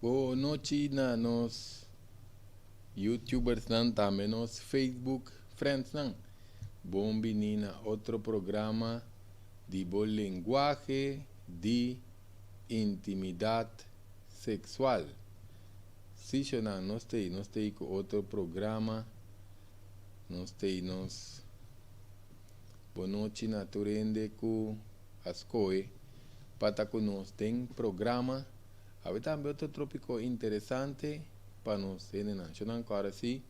Bo nochi na nos YouTubersnan tambe nos Facebook friendsnan. Bon bini na otro programa di bo lenguahe di intimidad sexual. Si shonan nos tei nos tei ku otro programa nos tei nos bo nochi na tur hende ku a skohe pa ta ku nos den programa. Awe tambe otro tropiko interesante pa nos hendenan. Shonan kòrda si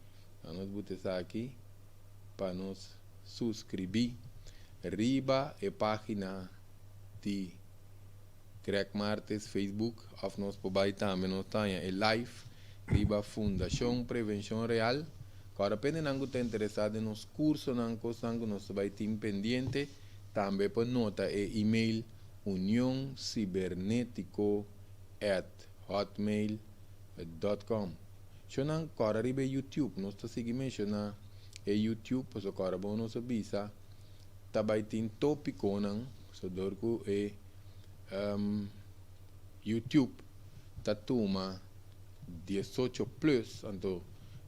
na nos buta esaki pa nos suskribí riba e página di Greg Martes Facebook òf nos por bai tambe nos ta haña e live riba Fundashon Prevenshon Real. Kòrda pa hendenan ku ta interesá den nos kursonan, kosnan ku nos ta bai tin pendiente, tambe por nota e email Union Cibernetico at hotmail dot com. Shonan kòrda riba e YouTube. Nos ta sigui menshoná e YouTube pasobra kòrda bon nos a bisa ta bai tin tópikonan so dor ku e YouTube ta tuma diesocho plus anto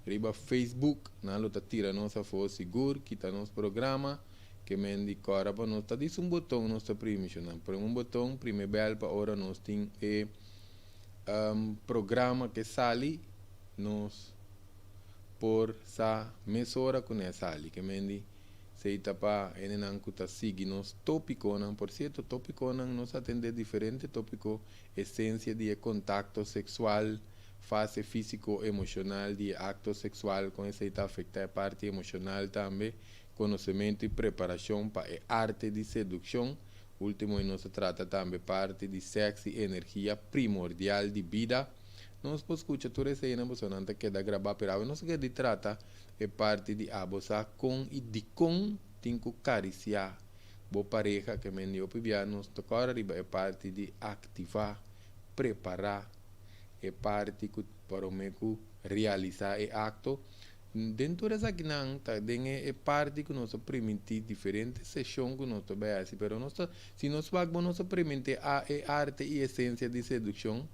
riba Facebook nan lo ta tira nos afó sigur kita nos programa. Ke men di kòrda pa nos ta dis un boton nos ta primi shonnan. Primi un boton, primi bèl pa ora nos tin e programa ke sali nos por sa mesora ku ne sali. Ke men di esei ta pa hendenan ku ta sigui nos tópikonan. Por sierto tópikonan nos atendé diferente tópiko, esensia di e kontakto seksual, fase físiko emoshonal di e akto seksual, kon esei ta afektá e parti emoshonal tambe. Konosementu i preparashon pa e arte di sedukshon. Último i nos a trata tambe parti di sèks i energia primordial di bida. Nos por skucha tur eseinan pasobra nan ta keda grabá, pero awe nos a keda di trata e parti di abo sa kon i dikon tin ku karisiá bo pareha. Ke men di hopi bia nos ta kòrda riba e parti di aktivá, prepará e parti ku promé ku realisá e akto. Den tur esakinan ta den e parti ku nos a primintí diferente seshon ku nos ta bai hasi, pero nos ta, si nos wak bo nos a primintí a e arte i esensia di sedukshon,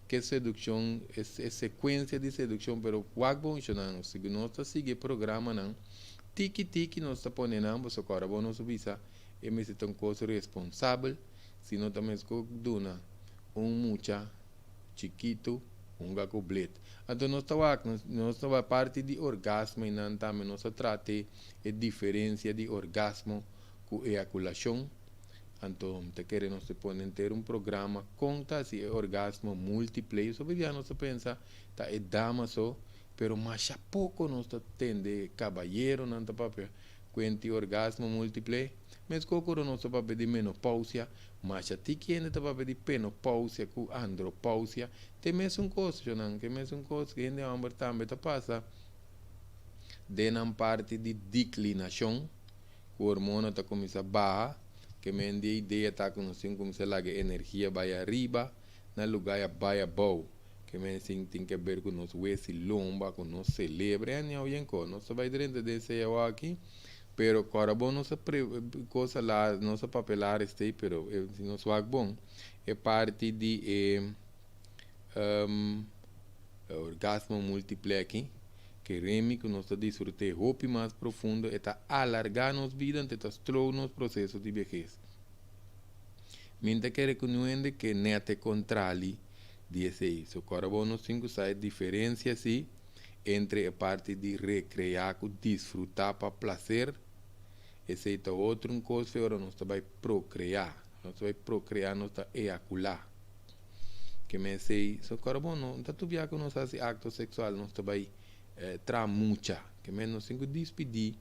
ke sedukshon, e sekuensia di sedukshon, pero wak bo shonnan, si nos ta sigui e programanan, tiki tiki nos ta pone nan, pasobra ora bo nos bisa e mester ta un kos responsabel, si no ta meskos duna un mucha. Chikitu hunga ku blit. Anto nos ta wak, nos ta wak parti di orgasmo i nan tambe nos a trata e diferensia di orgasmo ku eyakulashon. Anto mi ta kere nos ta pone henter un programa kon ta hasi e orgasmo multiple. Sobe bia nos ta pensa ta e dama so, pero masha poko nos ta tende kabayeronan ta papia kuenti orgasmo multiple. Meskos ku ora nos ta papia di menopausia, Masha tiki hende ta papia di penopausia ku andropausia. Te mesun kos, shonnan, te mesun kos. Hende hòmber tambe ta pasa den nan parti di diklinashon, ku hormona ta kuminsá baha. Ke men di e idea ta ku nos tin kuminsá laga e energia bai ariba na lugá ya bai abou. Ke men sin tin ke ber ku nos wesi lomba, ku nos selebre. Anyhow, yen ko, nos ta bai drenta den esei awaki. Pero kòrda bon nos a pre cosa la nos a papia la arestei pero e si nos wak bon e parti di e orgasmo multiple aki ke remi ku nos ta disfrut'é hopi mas profundo e ta alargá nos bida anto e ta slow nos proseso di behes. Mi ta kere ku niun hende ke nèt e kontrali di esei. So kòrda bon nos tin ku sa e diferensia si. Entre e parti di recrea cu disfruta pa placer, esey ta otro un cos fe ora nos ta bay procrea. Nos ta bay procrea, nos ta eyacula. Ke men esey, so cora bon, no ta tubia cu nos haci acto sexual, nos ta bay traha mucha. Ke men nos tin ku dispidí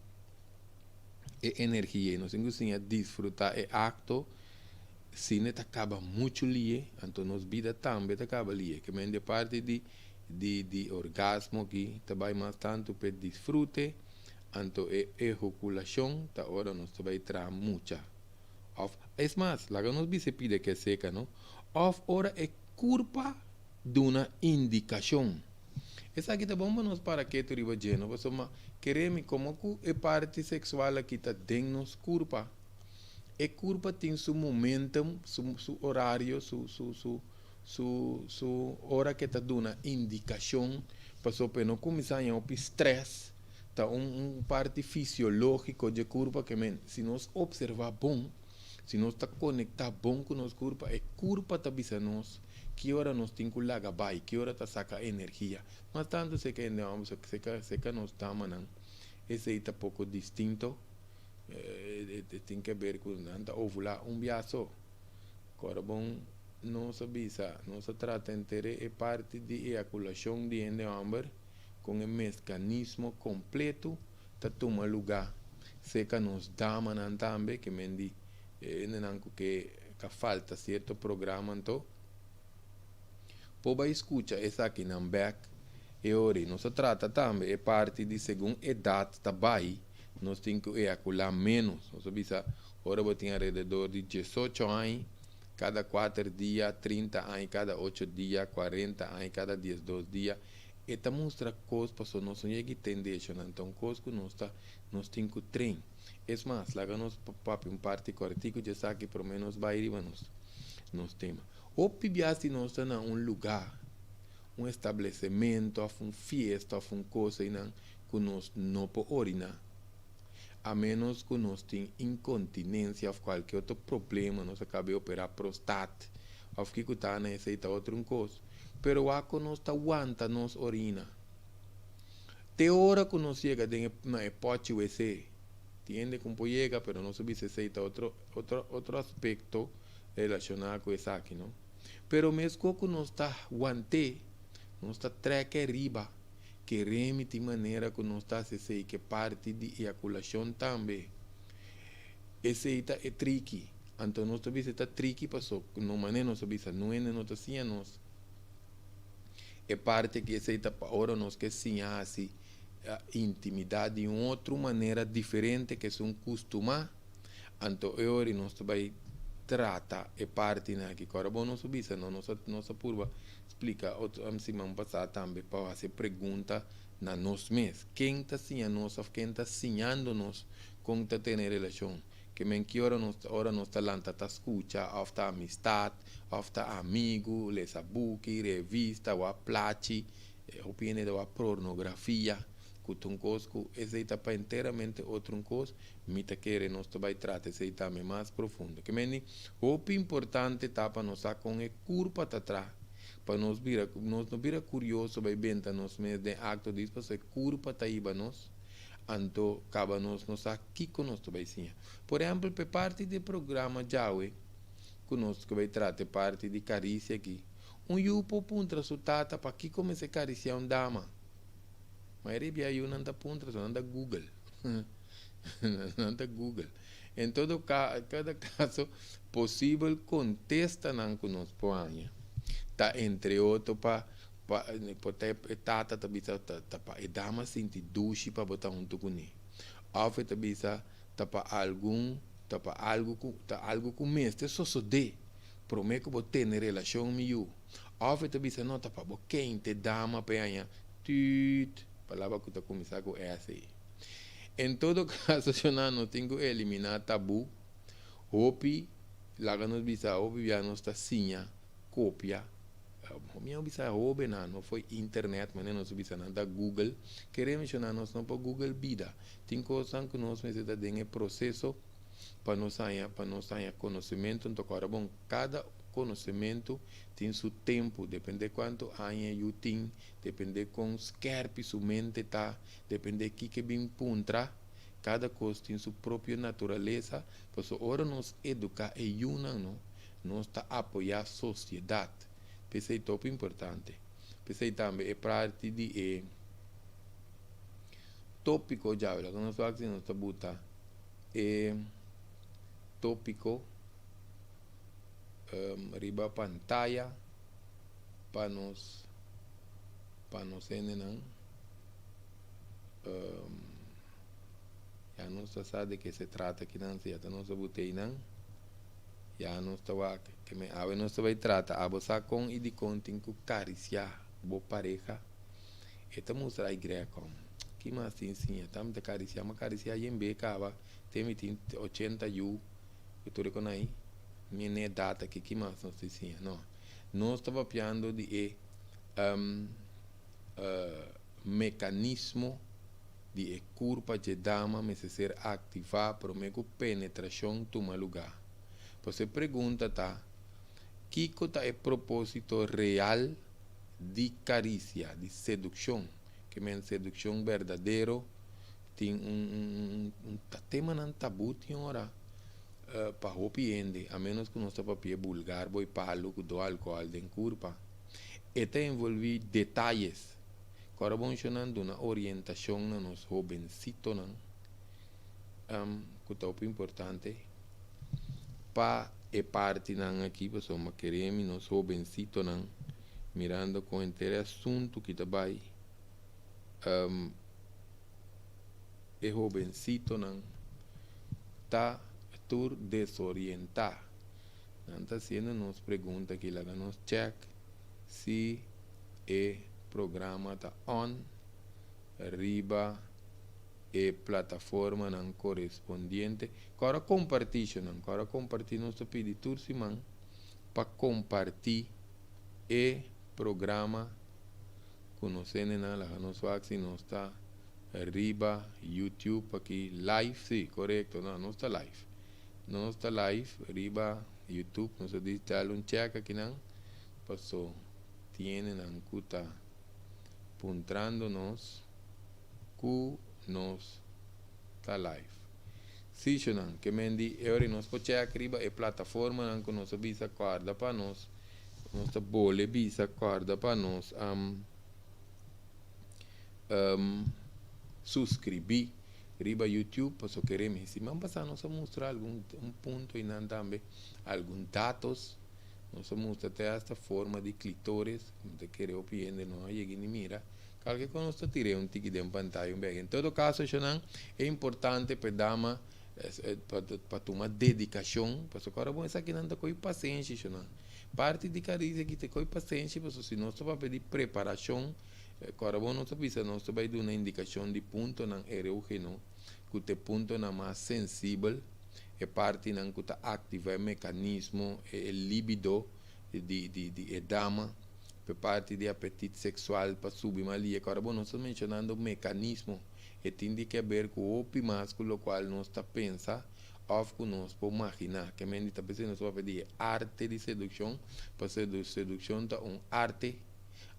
e energia ei, nos tin ku siña disfrutá e akto, sino e ta kaba muchu lihe, anto nos bida tambe ta kaba lihe. Ke men di e parti di di di orgasmo aki ta bai mas tantu p'e disfrute, anto e ejakulashon ta ora nos ta bai traha mucha. Òf, es mas, laga nos bisa e pida ke seka no, òf ora e kurpa duna indikashon. Esaki ta bon pa nos para ketu riba dje, no? Pasobra kere mi, komo ku e parti seksual aki ta den nos kurpa, e kurpa tin su momentum, su su orario, su su su su su ora ke ta duna indikashon, pasobra pa e no kuminsá haña hopi strès, ta un un parti fisiológiko dje kurpa ke men si nos opservá bon, Si nos ta konektá bon ku nos kurpa, e kurpa ta bisa nos ki ora nos tin ku laga bai, ki ora ta saka energia. Mas tantu seka hende hòmber, seka seka nos damanan, esei ta poko distinto. E tin ke ber ku nan ta ovulá un bia so. Kòrda bon nos a bisa, nos a trata henter e parti di eyakulashon di hende hòmber kon e meskanismo kompleto ta tuma lugá serka nos damanan tambe ke men di e hendenan ku ke ka falta sierto programa anto por bai skucha esakinan bèk e ora ei nos a trata tambe e parti di segun edat ta bai nos tin ku eyakulá ménos nos a bisa ora bo tin alrededor di diesocho aña kada kuater dia 30 aña kada ocho dia 40 aña kada 12 dia. E ta mustra kos pasobra nos no yega i tende eshonan. Ta un kos ku nos ta nos tin ku train. Es mas, laga nos papia un parti kòrtiku dje esaki promé nos bai riba nos nos tema. Hopi bias di nos ta na un lugá, un establesementu òf un fiesta òf un kos einan ku nos no por oriná. A ménos ku nos tin inkontinensia òf kualke otro problema, nos a kaba di operá prostat òf kiko ta na esei ta otro un kos. Pero wak ku nos ta wanta nos orina. Te ora ku nos yega den e na e pòchi wc. Tin hende ku por yega pero nos a bisa esei ta otro otro otro aspekto relashoná ku esaki no. Pero meskos ku nos ta want'é, nos ta trèk riba. Keremi tin manera ku nos ta hasi esei ke parti di eyakulashon tambe. Esei ta e triki. Anto nos ta bisa e ta triki paso no manera nos ta bisa no hende no ta siña nos e parti aki esei ta pa ora nos ke siña hasi intimidat di un otro manera diferente ke esun kustumá anto e ora nos ta bai trata e partinan aki ku ora bo nos a bisa no nos a nos a purba splika otro siman pasá tambe pa hasi pregunta na nos mes ken ta siña nos òf ken ta siñando nos kon ta tene relashon Ke men ki ora nos ora nos ta lanta ta skucha òf ta amistat òf ta amigu, lesa buki, revista, wak plachi, hopi hende ta wak pornografia ku ta un kos ku esei ta pa enteramente otro un kos, mi ta kere nos ta bai trata esei tambe mas profundo. Ke men di hopi importante ta pa nos sa kon e kurpa ta traha pa nos bira nos no bira kurioso bai benta nos mes den akto dis pasobra e kurpa ta hiba nos. Anto kaba nos no sa kiko nos ta bai siña. Por ehèmpel, pa e parti di e programa djawe ku nos ta bai trata e parti di karisia aki, un yu por puntra su tata pakiko mester karisiá un dama. Mayoria bia yunan ta puntra so nan ta google. Nan ta google. En todo kada kaso, posibel kontestanan ku nos por haña ta entre otro pa Pa por ta e tata ta bisa ta ta pa e dama sinti dushi pa bo ta huntu kuné. Òf e ta bisa ta pa algun ta pa algu ku ta algu ku mester sosodé promé ku bo tene relashon mi yu. Òf e ta bisa no ta pa bo kente dama pa e haña tüt, palabra ku ta kuminsá ku S ei. En todo kaso shona nos tin ku eliminá tabú. Hopi laga nos bisa hopi bia nos ta siña kopia. Mi a bisa hobennan no fo'i internet manera nos a bisa nan ta google kere menshoná nos no por google bida tin kosnan ku nos mester ta den e proseso pa nos haña pa nos haña konosementu anto kòrda bon kada konosementu tin su tempu depende kuantu aña yu tin depende kon skèrpi su mente ta depende kiko e bin puntra kada kos tin su propio naturalesa pasobra ora nos eduká e yunan no Nos ta apoyá sosiedat. P'esei ta hopi importante. P'esei tambe e parti di e tópiko djawe. Laga nos wak si nos ta buta e tópiko riba pantaya pa nos pa nos hendenan. Ya nos ta sa de ke se trata kinan si ya ta nos a buta einan. Ya nos ta wak ke men awe nos ta bai trata abo sa kon i dikon tin ku karisiá bo pareha. E ta mustra ay Greco. Ki mas tin siña? Ta mi ta karisiá, mi a karisiá yen be kaba te mi tin 80 yu ku tur e kon ay. Mi n'e edat aki ki mas nos tin siña? No. Nos ta papiando di e mekanismo di e kurpa dje dama mester ser aktivá promé ku penetrashon tuma lugá. Pues e pregunta ta, Kiko ta e propósito real di karisia, di sedukshon? Ke men sedukshon berdadero tin un un un ta temanan tabú tin ora pa hopi hende, a ménos ku nos ta papia bulgar bo i palu ku do alkohòl den kurpa. E ta envolví detayes. Kòrda bon shonnan duna orientashon na nos hobensitonan ku ta hopi importante pa e partinan aki pasobra kere mi nos hobensitonan mirando kon henter e asuntu ki ta bai e hobensitonan ta tur desorientá. Nan ta hasiendo nos pregunta aki laga nos chèk si e programa ta on riba e plataformanan korespondiente. Kòrda kompartí shonnan, kòrda kompartí nos ta pidi tur siman pa kompartí e programa ku nos hendenan laga nos wak si nos ta riba YouTube aki live si korekto no nos ta live nos ta live riba YouTube nos a di dal un chèk akinan paso tin hendenan ku ta puntrando nos ku nos ta live. Sisionan, ke men di e ora nos por chèk riba e plataformanan ku nos a bisa kòrda pa nos, nos ta bole bisa kòrda pa nos suskribí riba YouTube paso kere mi siman pasá nos a mustra algun un punto einan tambe, algun datos, nos a mustra te hasta forma di klitoris, mi ta kere hopi hende no a yega ni mira. Kalke ku nos ta tir'é un tiki den pantaya un bek. En todo kaso, eshonan, e importante pa e dama pa tuma dedikashon, pasobra ora bon esakinan ta kohe pasenshi, eshonan. Parti di karisia aki ta kohe pasenshi, pasobra si nos ta papia di preparashon, ora bon nos ta bisa nos ta bai duna indikashon di puntonan erógeno, ku ta e puntonan mas sensibel, e partinan ku ta aktivá e mekanismo, e libido di e dama. P'e parti di apetit seksual pa subi mas lia ku ora bo nos ta menshonando mekanismo e tin di keber ku hopi mas ku lokual nos ta pensa òf ku nos por maginá. Ke men di ta p'esei nos ta papia di e arte di sedukshon, pasobra sedukshon ta un arte,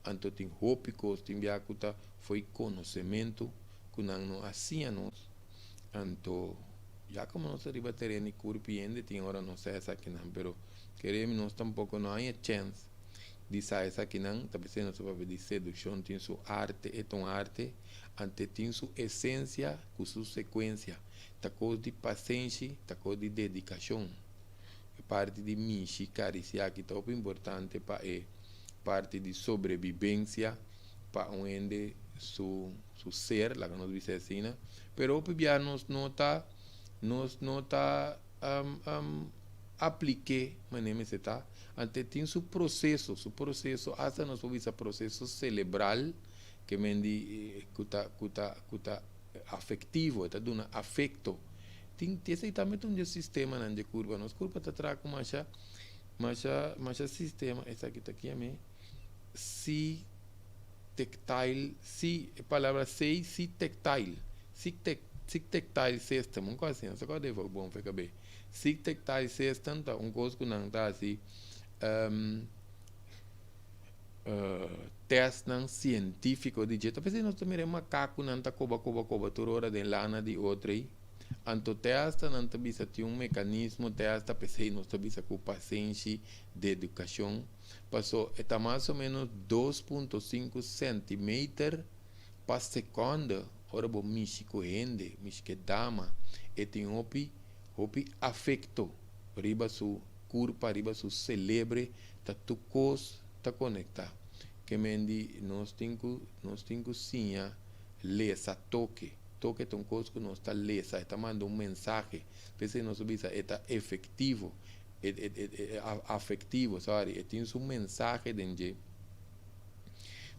anto tin hopi kos tin bia ku ta fo'i konosementu ku nan no a siña nos, anto ya komo nos ta riba tereno di kurpi hende tin ora nos sa esakinan pero kere mi nos tampoko no haña chèns. Di sa esakinan ta p'esei nos ta papia di sedukshon tin su arte, e ta un arte, ante tin su esensia ku su sekuensia. Ta kos di pasenshi, ta kos di dedikashon. E parti di mishi, karisiá aki ta hopi importante pa e parti di sobrebibensia pa un hende su su ser, laga nos bisa asina. Pero hopi bia nos no ta nos no ta aplik'é manera mester ta. Ante tin su proseso, su proseso, asta nos por bisa proseso celebral, ke men di ku ta ku ta ku ta afektivo, e ta duna afekto. Tin esei tambe ta un di e sistemanan di e kurpa. Nos kurpa ta traha ku masha masha masha sistema, esaki ta kiami si tectile, si e palabra sei si tectile, si tec si tectile system, un kos asina, no sa kua debe bon for e kab'é. Si tectile system ta un kos ku nan ta hasi testnan sientífiko di dje. Ta p'esei nos ta mira e makakunan ta koba koba koba tur ora den lana di otro ei. Anto te asta nan ta bisa tin un mekanismo, te asta p'esei nos ta bisa ku pasenshi, dedikashon, paso e ta mas o ménos 2.5 sèntimeter pa sekònde. Ora bo mishi ku hende, mishi ku e dama, e tin hopi, hopi afekto riba su kurpa, riba su selebre, ta tur kos ta konektá. Ke men di nos tin ku, nos tin ku siña lesa toke. Toke ta un kos ku nos ta lesa, e ta manda un mensahe. P'esei nos ta bisa e ta efektivo, e, e, e, afektivo, sorry, e tin su mensahe den dje.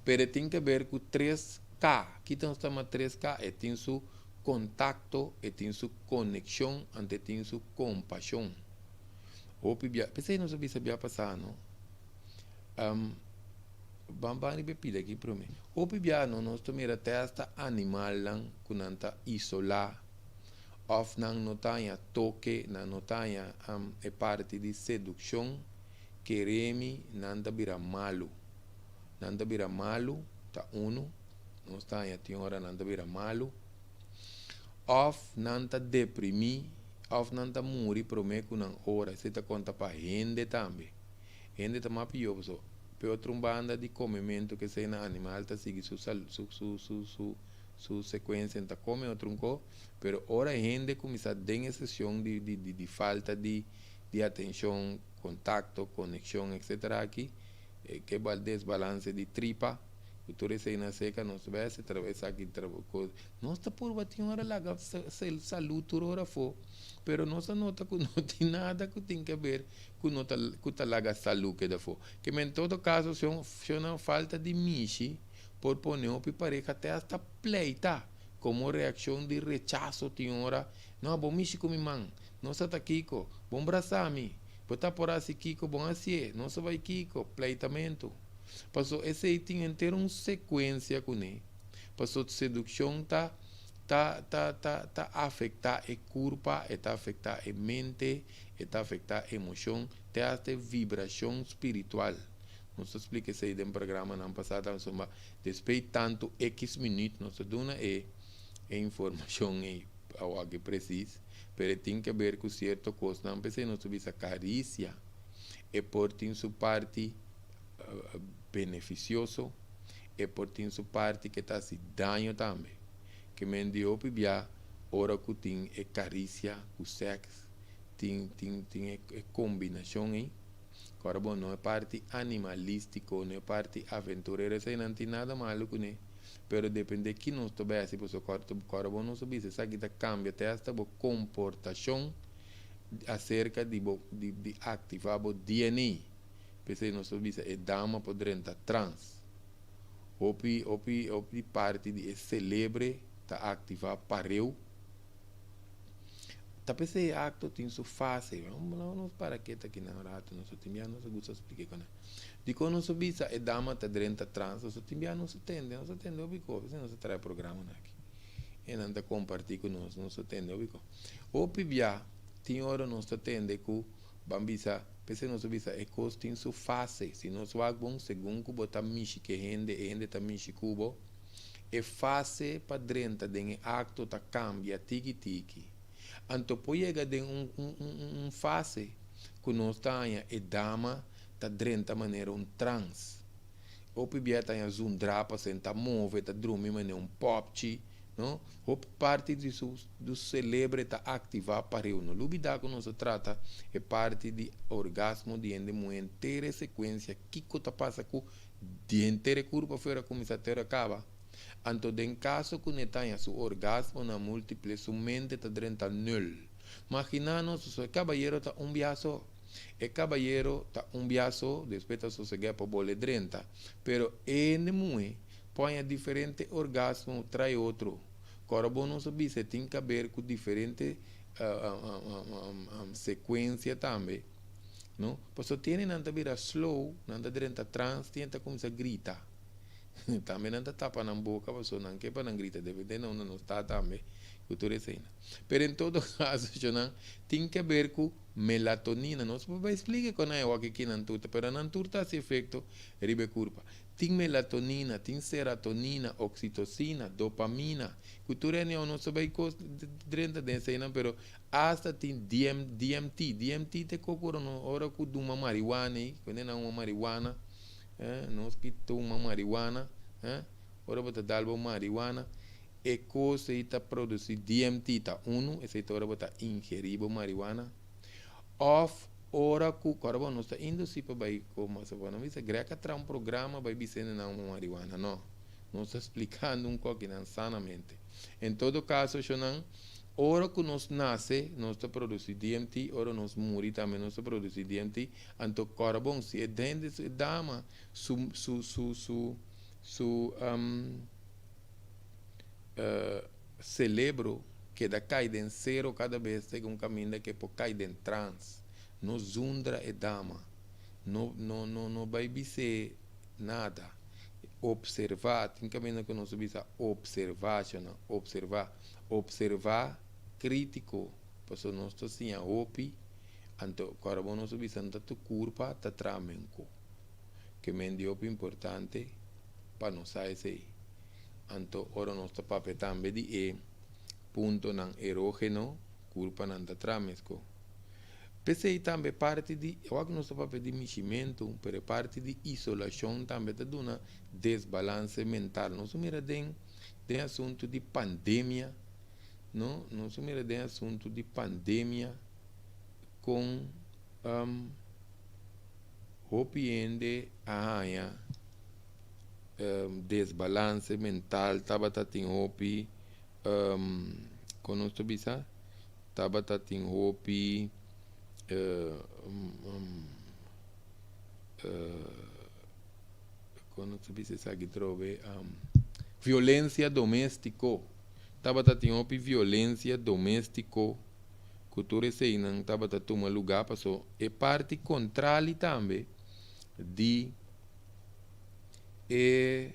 Pero e tin ke ber ku tres K. Kita nos ta yama tres K? E tin su kontakto, e tin su konekshon, anto e tin su kompashon. Hopi bia, p'esei nos a bisa bia pasá, no? Ban ban riba e pida aki promé. Hopi bia no nos ta mira te asta animalnan ku nan ta isolá òf nan no ta haña toke, nan no ta haña e parti di sedukshon, keremi nan ta bira malu. Nan ta bira malu, ta unu, nos ta haña tin ora nan ta bira malu, òf nan ta deprimí, òf nan ta muri promé ku nan ora. Esei ta konta pa hende tambe. Hende ta mas pió pasobra p'e otro un banda di komementu kesei na animal ta sigui su su su su su su sekuensia, ta kome otro un ko, pero ora hende kuminsá den e seshon di di di falta di di atenshon, kontakto, konekshon etsetera aki, E ke bal desbalance di tripa ku tur esei na seka nos bes e tra esaki tra kos nos ta purba tin ora laga salu tur ora afo pero nos a nota ku no tin nada ku tin ke ber ku no ta ku ta laga salu keda afo ke men todo kaso shon nan falta di mishi por pone hopi pareha te asta pleita komo reakshon di rechaso tin ora no bo mishi ku mi man no sa ta kiko bo brasa mi. Bo ta por hasi kiko bon hasié, no sa bai kiko, pleitamentu. Paso esei tin henter un sekuensia kuné. Paso sedukshon ta ta ta ta ta afektá e kurpa, e ta afektá e mente, e ta afektá emoshon, te asta e vibrashon spiritual. Nos ta splika esei den programanan pasá tambe, pasobra despei tantu ekis minüt nos ta duna e e informashon ei awaki presis. Pero e tin ke ber ku sierto kosnan, p'esei nos ta bisa karisia e por tin su parti benefisioso, e por tin su parti ke ta hasi daño tambe. Ke men di hopi bia ora ku tin e karisia ku sèks tin tin tin e kombinashon ei. Kòrda bo no e parti animalístiko, no e parti aventurero, eseinan tin nada malu kuné. Pero depende ki nos ta bai hasi pasobra kòrda bo nos a bisa esaki ta kambia te hasta bo komportashon aserka di bo di aktivá bo DNA. P'esei nos ta bisa e dama por drenta trans. Hopi hopi hopi parti di e selebre ta aktivá pareu. Ta p'esei e akto tin su fase. Nos para ketu aki nan rato nos tin bia nos a gusta splika e kos. Dikon nos a bisa e dama ta drenta trans? Nos tin bia nos a tende, nos a tende hopi kos, p'esei nos a trae programanan aki. E nan ta kompartí ku nos, nos a tende hopi kos. Hopi bia tin ora nos ta tende ku ban bisa, p'esei nos a bisa e kos tin su fase. Si nos wak bon, segun ku bo ta mishi ku e hende, e hende ta mishi ku bo, e fase pa drenta den e akto ta kambia tiki tiki. Anto por yega den un un un fase ku nos ta haña e dama ta drenta manera un trans. Hopi bia ta haña zundra pasobra ta move, ta drumi manera un popchi, no. Hopi parti di su su selebre ta aktivá pareu. No lubidá ku nos a trata e parti di orgasmo di hende muhé henter e sekuensia kiko ta pasa ku di henter e kurpa fuera kuminsá te ora kaba. Anto den kaso ku Netanya su orgasmonan múltiple su mente ta drenta nul. Maginá nos so e kabayero ta un bia so. E kabayero ta un bia so, despues ta sosegá pa bole drenta. Pero e hende muhé por haña diferente orgasmo trae otro. Kòrda bo nos a bisa e tin kaber ku diferente sekuensia tambe, no? Pasobra tene nan ta bira slow, nan ta drenta trans, tene ta kuminsá grita. Tambe nan ta tapa nan boka pasobra nan ke pa nan grita, depende na unda nos ta tambe ku tur eseinan. Pero en todo kaso shownan tin ke ber ku melatonina. Nos por bai splika kon nan e wak aki nan tur ta, pero nan tur ta hasi efekto riba e kurpa. Tin melatonina, tin seratonina, oksitosina, dopamina, ku tur e nos ta bai kos drenta den eseinan, pero asta tin DM, DMT. DMT ta e koko ora ku duma mariwana ei, ku nan huma mariwana. Nos ki tuma marihuana, ora bo ta dal bo marihuana, E kos ei ta produsí DMT ta unu, esei ta ora bo ta ingerí bo marihuana. Òf ora ku, kòrda bo, nos ta indusí pa bai koma, so bo no bisa Greg a traha un programa bai bisa hendenan huma marihuana, no. Nos ta splikando un kokinan sanamente. En todo kaso, shonnan, ora ku nos nase, nos ta produsí DMT, ora nos muri tambe nos ta produsí DMT. Anto kòrda bon, si e hende, e dama su su su su su celebro keda kai den cero kada bes segun kaminda ke por kai den trans. No zundra e dama. No no no no bai bis'é nada. Observá, tin kaminda ku nos ta bisa observá shona, observá. Observá krítiko, pasobra nos ta siña hopi, anto kòrda bo nos ta bisa no ta tur kurpa ta traha menko. Ke men di hopi importante pa nos sa esei. Anto ora nos ta papia tambe di e puntonan erógeno, kurpanan ta traha mesko. P'esei tambe parti di, awor ku nos ta papia di mishimentu, pero e parti di isolashon tambe ta duna desbalanse mental. Nos a mira den den asuntu di pandemia, no, nos a mira den asuntu di pandemia kon hopi hende a haña desbalanse mental, tabata tin hopi, kon nos ta bisa, tabata tin hopi kon nos ta bisa esaki atrobe, violencia domestico, tabata tin hopi violencia domestico ku tur eseinan tabata tuma lugá paso e parti kontrali tambe di e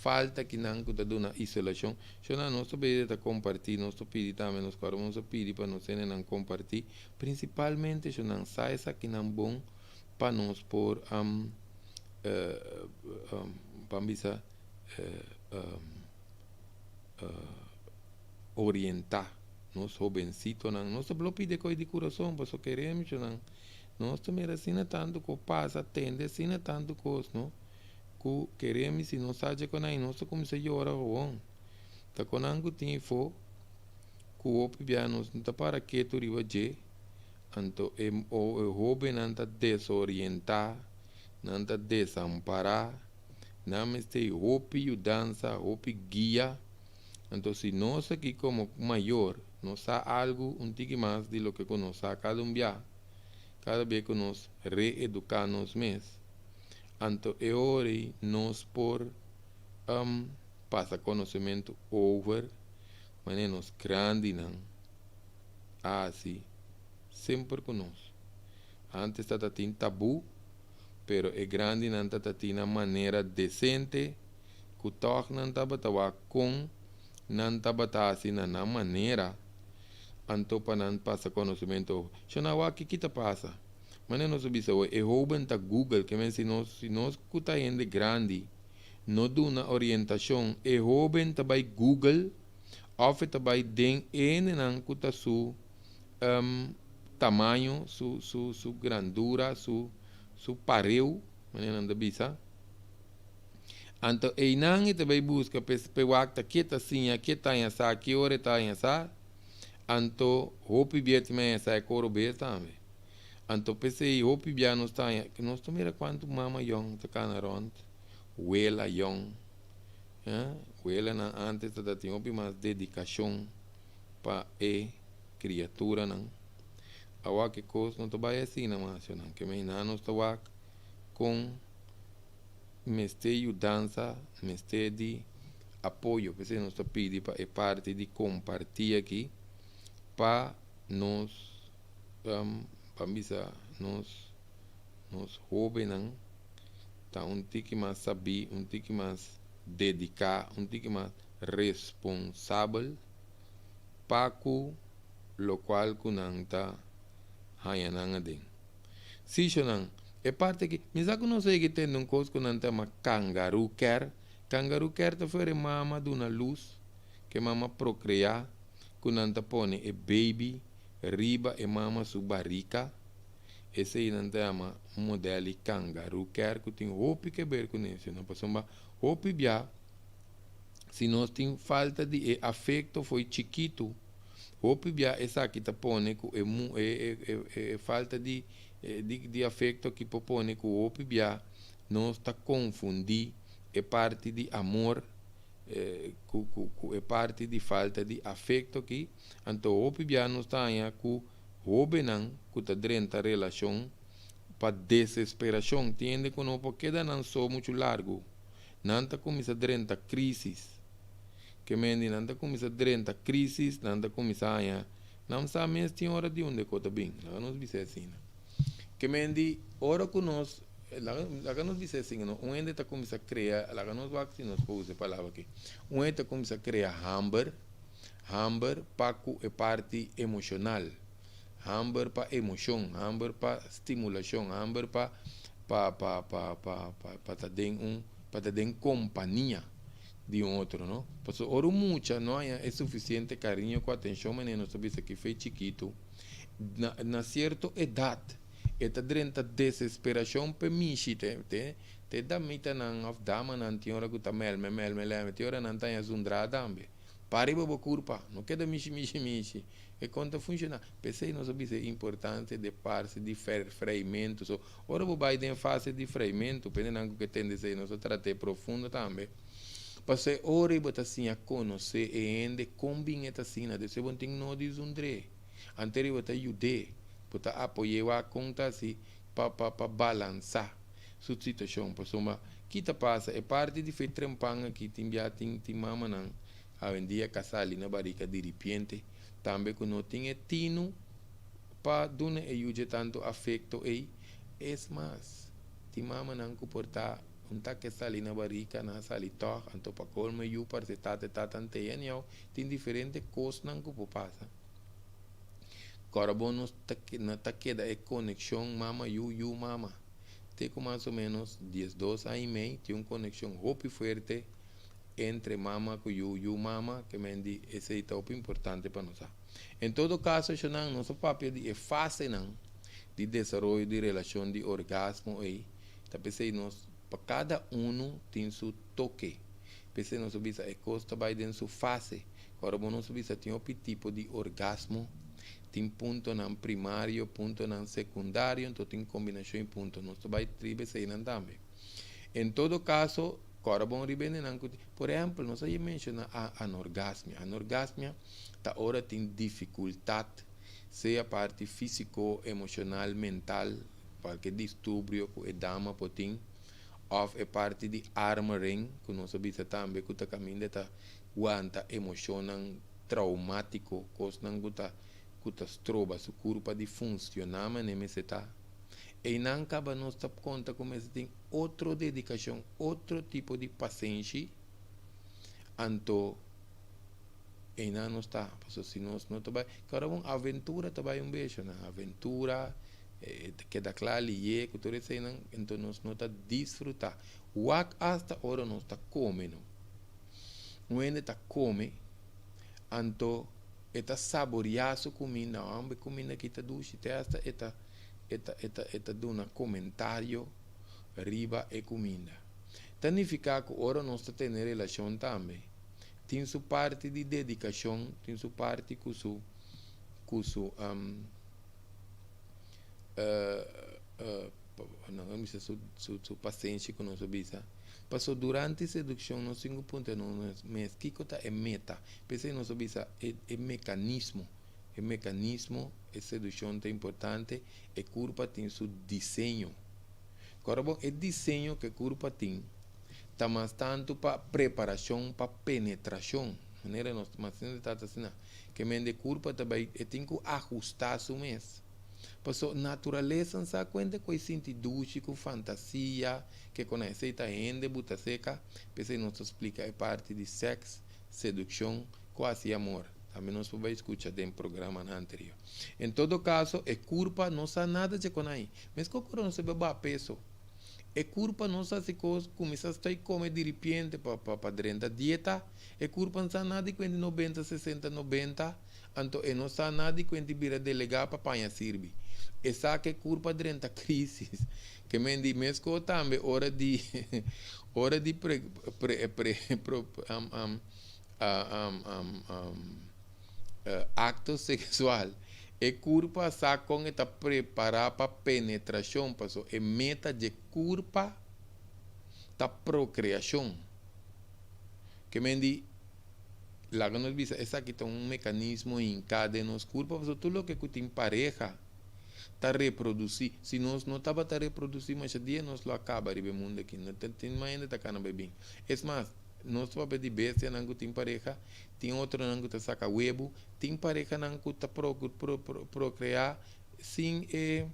falta kinan ku ta duna isolashon. Shona nos ta pidi ta kompartí, nos ta pidi tambe nos kòrda nos ta pidi pa nos hendenan kompartí, prinsipalmente shonnan sa esakinan bon pa nos por ban bisa orientá nos hobensitonan. Nos ta blo pidi koe di kurason pasobra keremi shonnan nos ta mira asina tantu ku pasa, tende asina tantu kos no. Ku keremi si nos sa dje konai nos ta kuminsá yora howon. Ta konan ku tin ifo ku hopi bia nos no ta para ketu riba dje, anto e e hobennan ta desorientá, nan ta desampará, nan mester hopi yudansa, hopi guia. Anto si nos aki komo mayor no sa algu un tiki mas di loke ku nos sa kada un bia, kada bia ku nos reeduká nos mes, Anto e ora ei nos por pasa konosementu over manera nos grandinan a hasi semper ku nos. Antes ta tatin tabú, pero e grandinan ta tatin na manera desente ku tòg nan tabata wak kon nan tabata hasi na nan manera anto pa nan pasa konosementu over. Shona wak kiki ta pasa? Manera nos a bisa hoy, e hoben ta Google, ke men si nos si nos ku ta hende grandi no duna orientashon, e hoben ta bai Google òf e ta bai den e hendenan ku ta su tamaño, su su su grandura, su su pareu, manera nan ta bisa. Anto einan e ta bai buska pa e wak ta ke ta siña, ke ta haña sa, ki ora e ta haña sa. Anto hopi bia tin mei sa e koro bes tambe. Anto p'esei hopi bia nos ta haña, nos ta mira kuantu mama yòn ta kana rònt, wela yòn, ya, welanan ántes ta tin hopi mas dedikashon pa e kriaturanan. Awor ki kos no ta bai asina mas yonan, ke mei nan nos ta wak kon mester yudansa, mester di apoyo. P'esei nos ta pidi pa e parti di kompartí aki pa nos pa bisa nos nos hóbennan ta un tiki mas sabí, un tiki mas dediká, un tiki mas responsabel pa ku lokual ku nan ta haña nan aden. Sí, shonnan, e parti aki, mi sa ku nos a yega tende un kos ku nan ta yama kangaroo care. Kangaroo care ta fuera e mama duna lus, ku e mama prokreá, ku nan ta pone e baby riba e mama su barika. Esei nan ta yama model di kangaroo care ku tin hopi keber kuné, shonnan, pasobra hopi bia. Si nos tin falta di e afekto fo'i chikitu, hopi bia esaki ta pone ku e e e e falta di di afekto aki por pone ku hopi bia nos ta konfundí e parti di amor ku ku ku e parti di falta di afekto aki. Anto hopi bia nos ta haña ku hóbennan ku ta drenta relashon pa desesperashon, tin hende ku no por keda nan so muchu largu. Nan ta kuminsá drenta krísis. Ke mendi nan ta kuminsá drenta krísis, nan ta kuminsá haña, nan sa mes tin ora di unda e kos ta bin. Laga nos bisa asina. Ke mendi ora ku nos, laga, laga nos bisa asina no, un hende ta kuminsá krea, laga nos wak si nos por usa e palabra aki, un hende ta kuminsá krea hamber, hamber pa ku e parti emoshonal, hamber pa emoshon, hamber pa stimulashon, hamber pa pa pa pa pa pa pa ta den un pa ta den kompania di un otro no. Pasobra ora un mucha no haña e sufisiente kariño ku atenshon manera nos ta bisa ki fe chikitu na na sierto edat e ta drenta desesperashon p'e mishi te te te damitanan òf damanan tin ora ku ta mèlmè mèlmè lèmè tin ora nan ta haña zundrá tambe. Pa riba bo kurpa, no keda mishi mishi mishi. E kon ta funshoná. P'esei nos a bisa e importansia di e parse di freimentu. So, ora bo bai den fase di freimentu, p'e nan ku ke tende esei nos a trat'é profundo tambe. Pasobra e ora ei bo ta siña konosé e hende kon bin e ta asina. Despues bo no tin no di zundr'é. Anterior bo ta yud'é, bo ta apoy'é wak kon ta hasi pa pa pa balansá su situashon. Pasobra ki ta pasa? E parti di fe trempan aki tin bia tin tin mamanan awendia ka sali na barika diripiente. Tambe ku no tin e tinu pa duna e yu dje tantu afekto ei. Es mas, tin mamanan ku por ta un ta ke sali na barika, nan a sali tòg, anto pa kolmo e yu parse tata e tata anteia niau. Tin diferente kosnan ku por pasa. Kòrda bo nos ta no ta keda e konekshon mama yu, yu mama. Te ku mas o ménos diesdos aña i mei tin un konekshon hopi fuerte entre mama ku yu, yu mama, ke men di esei ta hopi importante pa nos sa. En todo kaso eshonan nos a papia di e fasenan di desaroyo di relashon di orgasmo ei, ta p'esei nos pa kada unu tin su toke. P'esei nos a bisa e kos ta bai den su fase. Ora bo nos a bisa tin hopi tipo di orgasmo, tin puntonan primario, puntonan sekundario, anto tin kombinashon di punto. Nos ta bai triba eseinan tambe. En todo kaso, Kòrda bon riba hendenan ku tin. Por ehèmpel, nos a yega menshoná a anorgasmia. Anorgasmia ta ora tin difikultat, sea parti físiko, emoshonal, mental, kualke disturbio ku e dama por tin, òf e parti di armoring, ku nos a bisa tambe ku ta kaminda ta wanta emoshonnan traumátiko, kosnan ku ta ku ta stroba su kurpa di funshoná manera mester ta. Einan kaba nos ta konta ku mester tin otro dedikashon, otro tipo di pasenshi, anto einan nos ta. Pasobra si nos no ta bai, kòrda un aventura ta bai un besho nan, aventura ta keda kla liye ku tur eseinan, anto nos no ta disfrutá. Wak asta ora nos ta kome no. Un hende ta kome, anto e ta saboriá su kuminda, homber e kuminda aki ta dushi, te asta e ta e ta e ta e ta duna komentario riba e kuminda. Ta nifiká ku ora nos ta tene relashon tambe, tin su parti di dedikashon, tin su parti ku su ku su nan a bisa su su su pasenshi ku nos a bisa. Pasobra durante sedukshon nos tin ku puntra nos mes kiko ta e meta. P'esei nos a bisa e e mekanismo. E mekanismo, e sedukshon ta importante, e kurpa tin su diseño. Kòrda bon, e diseño ku e kurpa tin ta mas tantu pa preparashon pa penetrashon. Manera nos mas ta trata asina, ke mende e kurpa ta bai, e tin ku ahustá su mes. Paso naturalesa sa kuenta ku e sinti dushi ku fantasia, ke kon esei ta hende buta seka, p'esei nos ta splika e parti di sèks, sedukshon ku hasi amor. Tambe nos por bai skucha den programanan anterior. En todo kaso, e kurpa no sa nada dje kon ai. Meskos ku ora nos ta bai baha peso, e kurpa no sa si kos kuminsá stoi kome diripiente pa pa pa drenta dieta, e kurpa no sa nada di kuenti nobenta, sesenta, nobenta, Anto e no sa nada di kuenti bira delegá pa paña sirbi. E sa ku e kurpa a drenta krísis. Ke men di meskos tambe ora di ora di pre pre pre pro um um um um um akto seksual. E kurpa sa kon e ta prepará pa penetrashon paso e meta dje kurpa ta prokreashon. Ke men di laga nos bisa esaki ta un mekanismo hinká den nos kurpa pasobra tur loke ku tin pareha ta reprodusí. Si nos no tabata reprodusí masha dia nos lo a kaba riba e mundu aki. No ta tin mas hende ta kana bai bin. Es mas, nos ta papia di bestianan ku tin pareha, tin otronan ku ta saka webu, tin parehanan ku ta prokreá sin e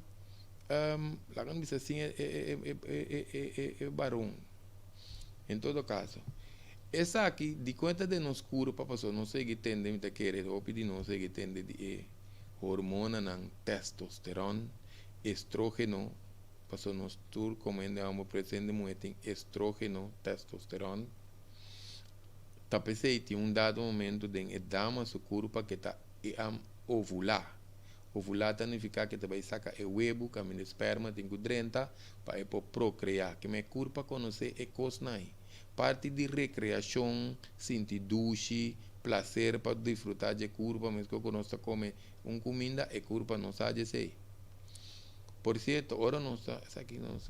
laga nos bisa sin e baron. En todo kaso, esaki dikon e ta den nos kurpa pasobra nos sigui tende, mi ta kere hopi di nos sigui tende di e hormonanan testosteron, estrógeno, pasobra nos tur komo hende homber presente muher tin estrógeno, testosteron. Ta p'esei tin un dado momento den e dama su kurpa ke ta ovulá. Ovulá ta nifiká ke ta bai saka e webu kaminda e sperma tin ku drenta pa e por prokreá. Kima e kurpa konosé e kosnan ei. Parti di rekreashon, sinti dushi, plaser pa disfrutá dje kurpa meskos ku nos ta kome un kuminda, e kurpa no sa djesei. Por sierto, ora nos ta, esaki nos,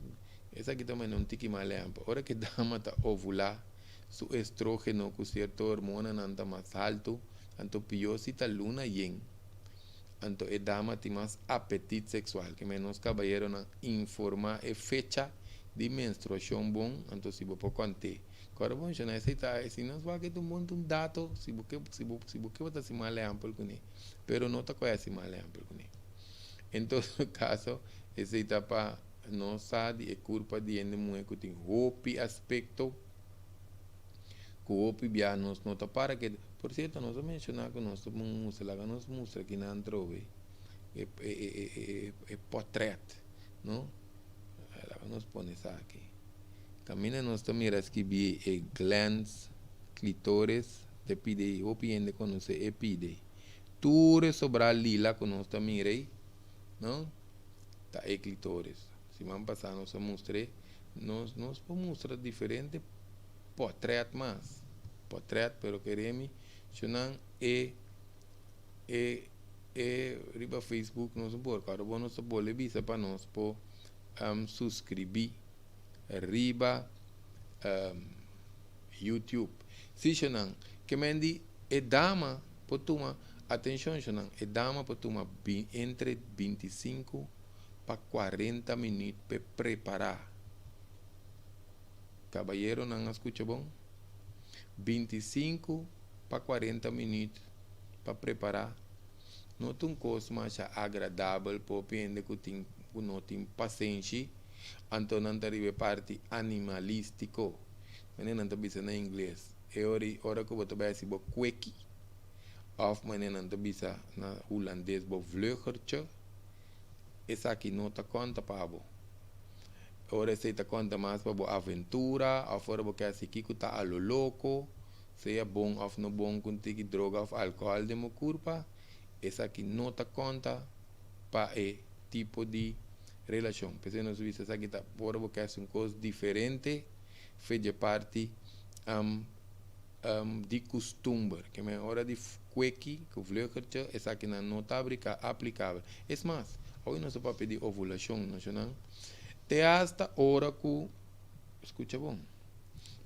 esaki ta manda un tiki mal ehèmpel. Ora ku e dama ta ovulá, su estrógeno ku sierto hormonanan ta mas haltu, anto pió si ta luna yen. Anto e dama tin mas apetit seksual. Ke men nos kabayeronan informá e fecha di menstruashon bon, anto si bo por kont'é. Kòrda bon shona, esei ta, si nos wak e ta un bon un dato, si bo ke, si bo, si bo ke bo ta hasi mal ehèmpel kuné, pero no ta kohe hasi mal ehèmpel kuné. En todo kaso, esei ta pa nos sa di e kurpa di hende muhé ku tin hopi aspekto. Ku hopi bia nos no ta para ke por sierto nos a menshoná ku nos ta mustra laga nos mustra kinan atrobe e e e e e potrèt no laga nos pone esaki kaminda nos ta mira skibí e glans clitoris ta pidi hopi hende konosé e pidi tur e sobrá lila ku nos ta mira ei no ta e clitoris siman pasá nos a mustr'é nos nos por mustra diferente Potret mas. Potret pero kere mi shunan e e e riba Facebook nos por ora bo nos ta bole bisa pa nos por suscribi riba YouTube. Si shunan ke men di e dama por tuma atencion shunan e dama por tuma entre 25 pa 40 minuut pe prepara. Kabayeronan a skucha bon? 25 pa 40 minüt pa prepará no ta un kos masha agradabel pa hopi hende ku tin ku no tin pasenshi, anto nan ta riba e parti animalístiko, manera nan ta bisa na ingles, e ora ora ku bo ta bai hasi bo kweki òf manera nan ta bisa na hulandes bo vluggertje, esaki no ta konta pa bo. Ora esei ta konta mas pa bo aventura òf ora bo ke hasi kiko ta a lo loko, sea bon òf no bon ku un tiki droga òf alkohòl den bo kurpa, esaki no ta konta pa e tipo di relashon. P'esei nos bisa esaki ta ora bo ke hasi un kos diferente fe dje parti di kustumber. Ke men ora di kweki ku vleugertje esakinan no ta aplikabel. Es mas, awe nos ta papia di ovulashon nashonal te asta ora ku, skucha bon,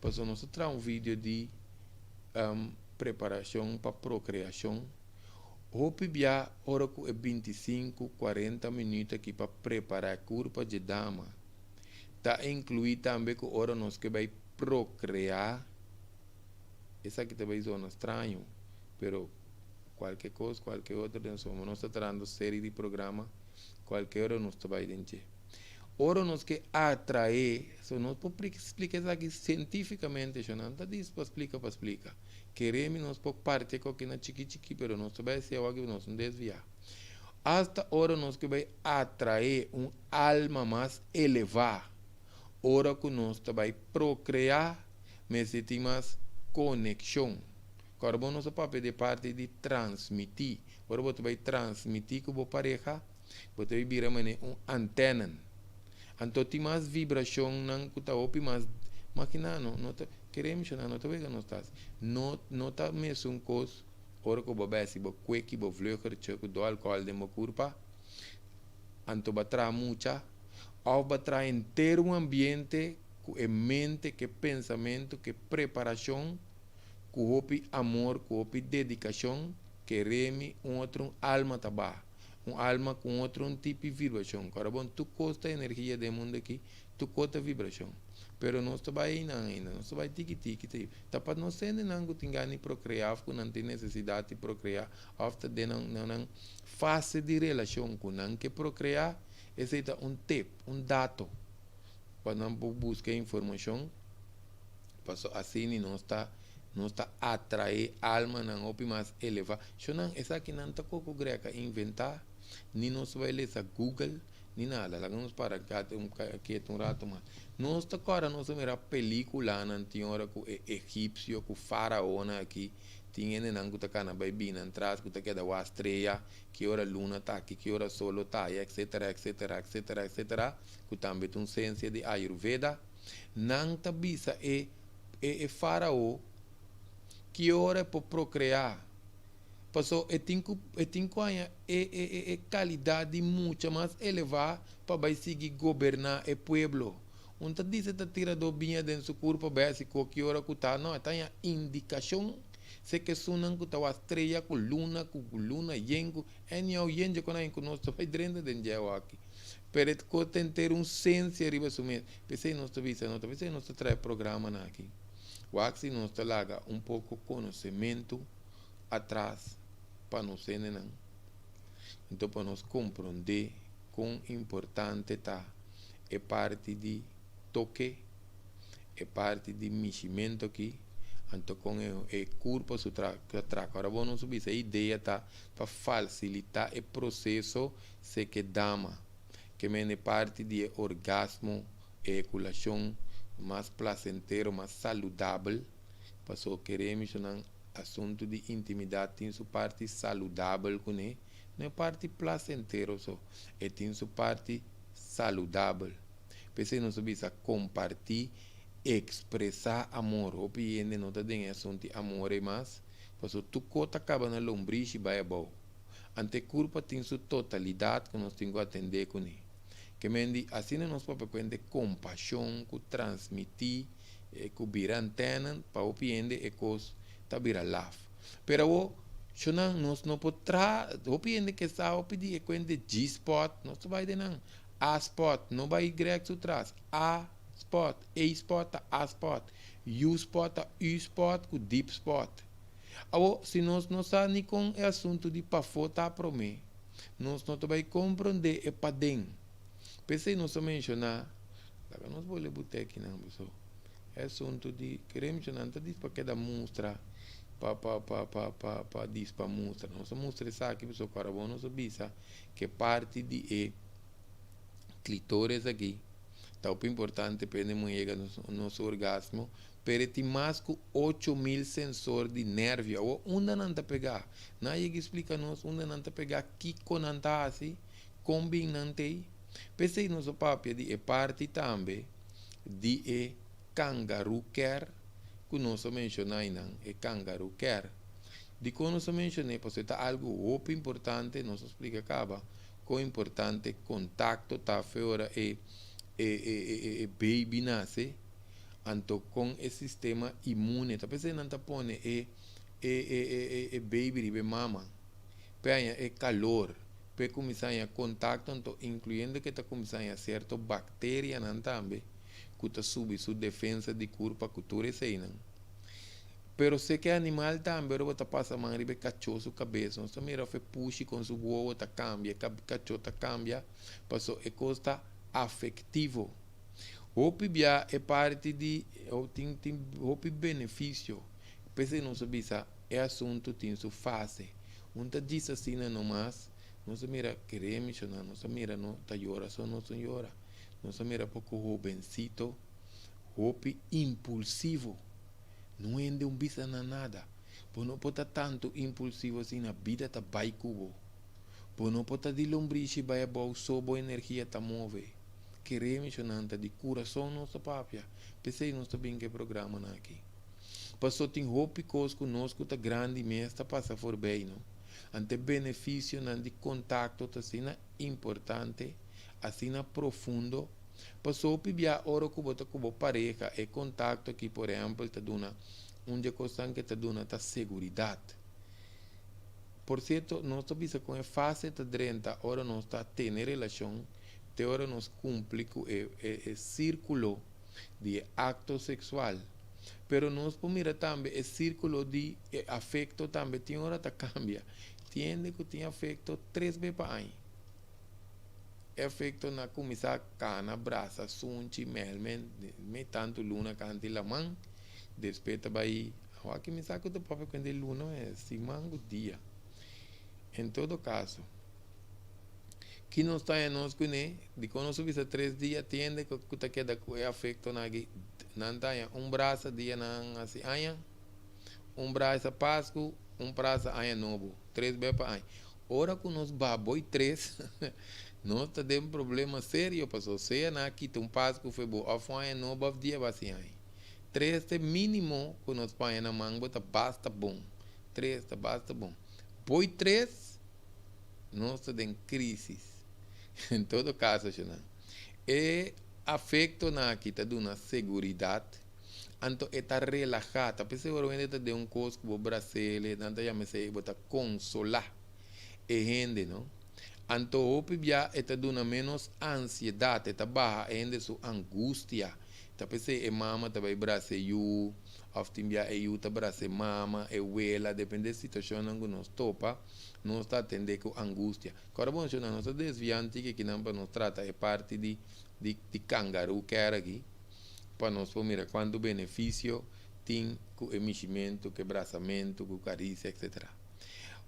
pasobra nos ta traha un video di preparashon pa prokreashon, hopi bia ora ku e 25, 40 minüt aki pa prepará e kurpa dje dama ta inkluí tambe ku ora nos ke bai prokreá, esaki ta bai zona straño, pero kualke kos, kualke otro den soma nos ta trahando seri di programa, kualke ora nos ta bai den dje. Ora nos ke atraé, so nos por splika esaki sientífikamente, sho nan ta dis pa splika pa splika. Kere mi nos por parti e koki na chiki chiki, pero nos ta bai hasi awor nos no desviá. Asta ora nos ke bai atraé un alma mas elevá, ora ku nos ta bai prokreá, mester tin mas konekshon. Kòrda bo nos a papia di e parti di transmití. Ora bo ta bai transmití ku bo pareha. Bo ta bira manera un antena. Anto tin mas vibrashonnan ku ta hopi mas makiná no no ta kere menshoná no ta wega nos ta hasi. No no ta mesun kos ora ku bo besi bo kweki bo vluggertje ku do alkohòl den bo kurpa anto bo a traha mucha òf bo a traha henter un ambiente ku e mente ku e pensamentu ku e preparashon ku hopi amor ku hopi dedikashon kere mi un otro un alma ta baha. Un alma ku un otro un tipo di vibrashon. Kòrda bon, tur kos ta energia den mundu aki, tur kos ta vibrashon. Pero nos ta bai einan ainda, nos ta bai tiki tiki ta Ta pa nos hendenan ku tin gana di prokreá òf ku nan tin nesesidat di prokreá òf ta den nan nan fase di relashon ku nan ke prokreá, esei ta un tip, un dato pa nan por buska informashon. Paso asina nos ta nos ta atraé almanan hopi mas elevá. Shonnan, esakinan ta koko grek a inventá, ni nos ta bai lesa Google, ni nada. Laga nos para ketu un rato mas. Nos ta kòrda nos a mira pelíkulanan tin ora ku e egipsio ku faraonan aki tin hendenan ku ta kana bai bini nan tras ku ta keda wak strea, ki ora luna ta aki, ki ora solo ta aya, etcetera, etcetera, etcetera, etcetera, ku tambe ta un siensia di Ayurveda. Nan ta bisa e e farao ki ora e por prokreá, paso e tin ku e tin ku haña e e e kalidat di mucha mas elevá pa bai sigui goberná e pueblo. Un ta disa ta tira do biña den su kurpa bai hasi ko ki ora ku ta, no, e ta haña indikashon se ke esunnan ku ta wak strea ku luna ku luna yen ku anyhow yen dje kon ku nos ta bai drenta den dje awaki. Pero e kos ta henter un sensia riba su mes. P'esei nos ta bisa, no ta p'esei nos ta trae programanan aki. Wak si nos ta laga un poko konosementu atras pa nos hendenan. Anto pa nos komprondé kon importante ta e parti di toke, e parti di mishimentu aki, anto kon e kurpa su ta traka. Ora bo nos bisa e idea ta pa falsilitá e proseso Seke dama, ke mende parti di e orgasmo, eyakulashon, mas plasentero, mas saludabel, paso kere mishonan asuntu di intimidat tin su parti saludabel kuné, no e parti plasentero so, e tin su parti saludabel. P'esei nos ta bisa kompartí, ekspresá amor. Hopi hende no ta den e asuntu di amor ei mas, paso tur kos ta kaba na lombrishi bai abou. Ante e kurpa tin su totalidat ku nos tin ku atendé kuné. Ke men di asina nos papia kuenta e kompashon ku transmití ku bira antèna pa hopi hende e kos ta bira laf. Pero awor shonnan nos no por traha hopi hende ke sa hopi di e kuenta di G-spot nos ta bai den nan A-spot no bai Y su tras A-spot A-spot ta A-spot U-spot ta U-spot ku deep spot. Awor, si nos no sa ni kon e asuntu di pafó ta promé, nos no ta bai komprondé e paden. P'esei nos a menshoná, laga nos bolbe but'é akinan boso, e asuntu di kere menshoná no ta dis pa keda mustra, pa pa pa pa pa pa dis pa mustra. Nos a mustra esaki pasobra ku arabon nos a bisa ku e parti di e klitoris aki ta hopi importante pa hende muhé yega nos orgasmo. Pero e tin mas ku 8000 sensor di nervio. Awor, unda nan ta pegá? Nan a yega i splika nos unda nan ta pegá, kiko nan ta hasi, kon bin nan t'ei. P'esei nos a papia di e parti tambe di e kangaroo care ku nos a menshoná einan, e kangaroo care. Dikon nos a menshon'é? Pasobra e ta algu hopi importante, nos a splika kaba kon importante kontakto ta fe ora e e baby nase. Anto kon e sistema inmune ta p'esei nan ta pone e e e e baby riba e mama p'e haña e kalor p'e kuminsá haña kontakto anto inkluyendo ke ta kuminsá haña sierto bakterianan tambe ku ta subi su defensa di kurpa ku tur eseinan. Pero seke animal tambe ora bo ta pasa man riba e kachó su kabes nos ta mira of e pushi kon su wowo ta kambia e kachó ta kambia paso e kos ta afektivo. Hopi bia e parti di tin tin hopi benefisio. P'esei nos a bisa e asuntu tin su fase. Un ta djis asina nomas, nos a mira kere mishona, nos a mira no ta yora so nos no yora. Nos a mira poko hobensito hopi impulsivo. No hende un bisa nan nada. Bo no por ta tantu impulsivo asina, bida ta bai ku bo. Bo no por ta di lombrishi bai abou so bo energia ta move. Kere mi shonnan ta di kurason nos ta papia. P'esei nos ta bin ku e programanan aki. Paso tin hopi kos ku nos ku ta grandi mes ta pasa forbei no. Ante benefisionan di kontakto ta asina importante, asina profundo. Paso hopi bia ora ku bo ta ku bo pareha e kontakto aki por ehèmpel ta duna un di e kosnan ku e ta duna ta seguridat. Por sierto, nos ta bisa kon e fase ta drenta ora nos ta tene relashon te ora nos kumpli ku e e sirkulo di e akto seksual. Pero nos por mira tambe e sirkulo di e afekto tambe tin ora ta kambia. Tin hende ku tin afekto tres be pa aña. E afekto na kuminsá kana, brasa, sunchi, mèlmè, mei tantu luna kanti laman, despues ta bai. Awor mi sa ku ta papia ku hende luna e siman ku dia. En todo kaso, ki nos ta haña nos kuné? Dikon nos a bisa 3 dia? Tin hende ku ta keda ku e afektonan aki, nan ta haña un brasa dia nan hasi aña, un brasa Pasku, un brasa Aña Nobo, tres bes pa aña. Ora ku nos baboi tres, nos ta den problema serio, pasobra sea nan a kita un Pasku for bo òf un Aña Nobo òf dia basi aña. Tres ta e mínimo ku nos paña na man bo ta basta bon. Tres ta basta bon. Boi tres, nos ta den krísis. En todo kaso, shonnan, e afektonan aki ta duna seguridat, anto e ta relahá. Ta p'esei ora un hende ta den un kos ku bo bras'el, nan ta yama esei bo ta konsolá e hende, no? Anto hopi bia e ta duna ménos ansiedat, e ta baha e hende su angustia. Ta p'esei e mama ta bai brasa e yu, òf tin bia e yu ta brasa e mama, e wela, depende e situashonnan ku nos topa, nos ta atendé ku angustia. Kòrda bon shonnan, nos ta desviá un tiki akinan pa nos trata e parti di di di kangaroo care aki, pa nos por mira kuantu benefisio tin ku e mishimentu, ku e brasamentu, ku karisia, etsetera.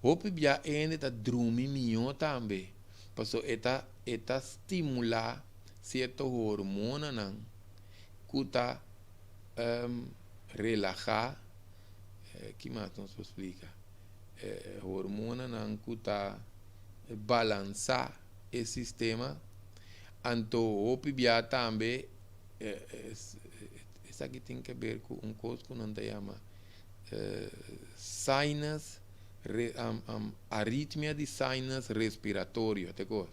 Hopi bia e hende ta drumi mihó tambe, pasobra e ta e ta stimulá sierto hormonanan ku ta relahá, ki mas nos por splika? Hormonanan ku ta balansá e sistema, anto hopi bia tambe esaki tin ke ber ku un kos ku nan ta yama sinus, aritmia di sinus respiratorio, te kos.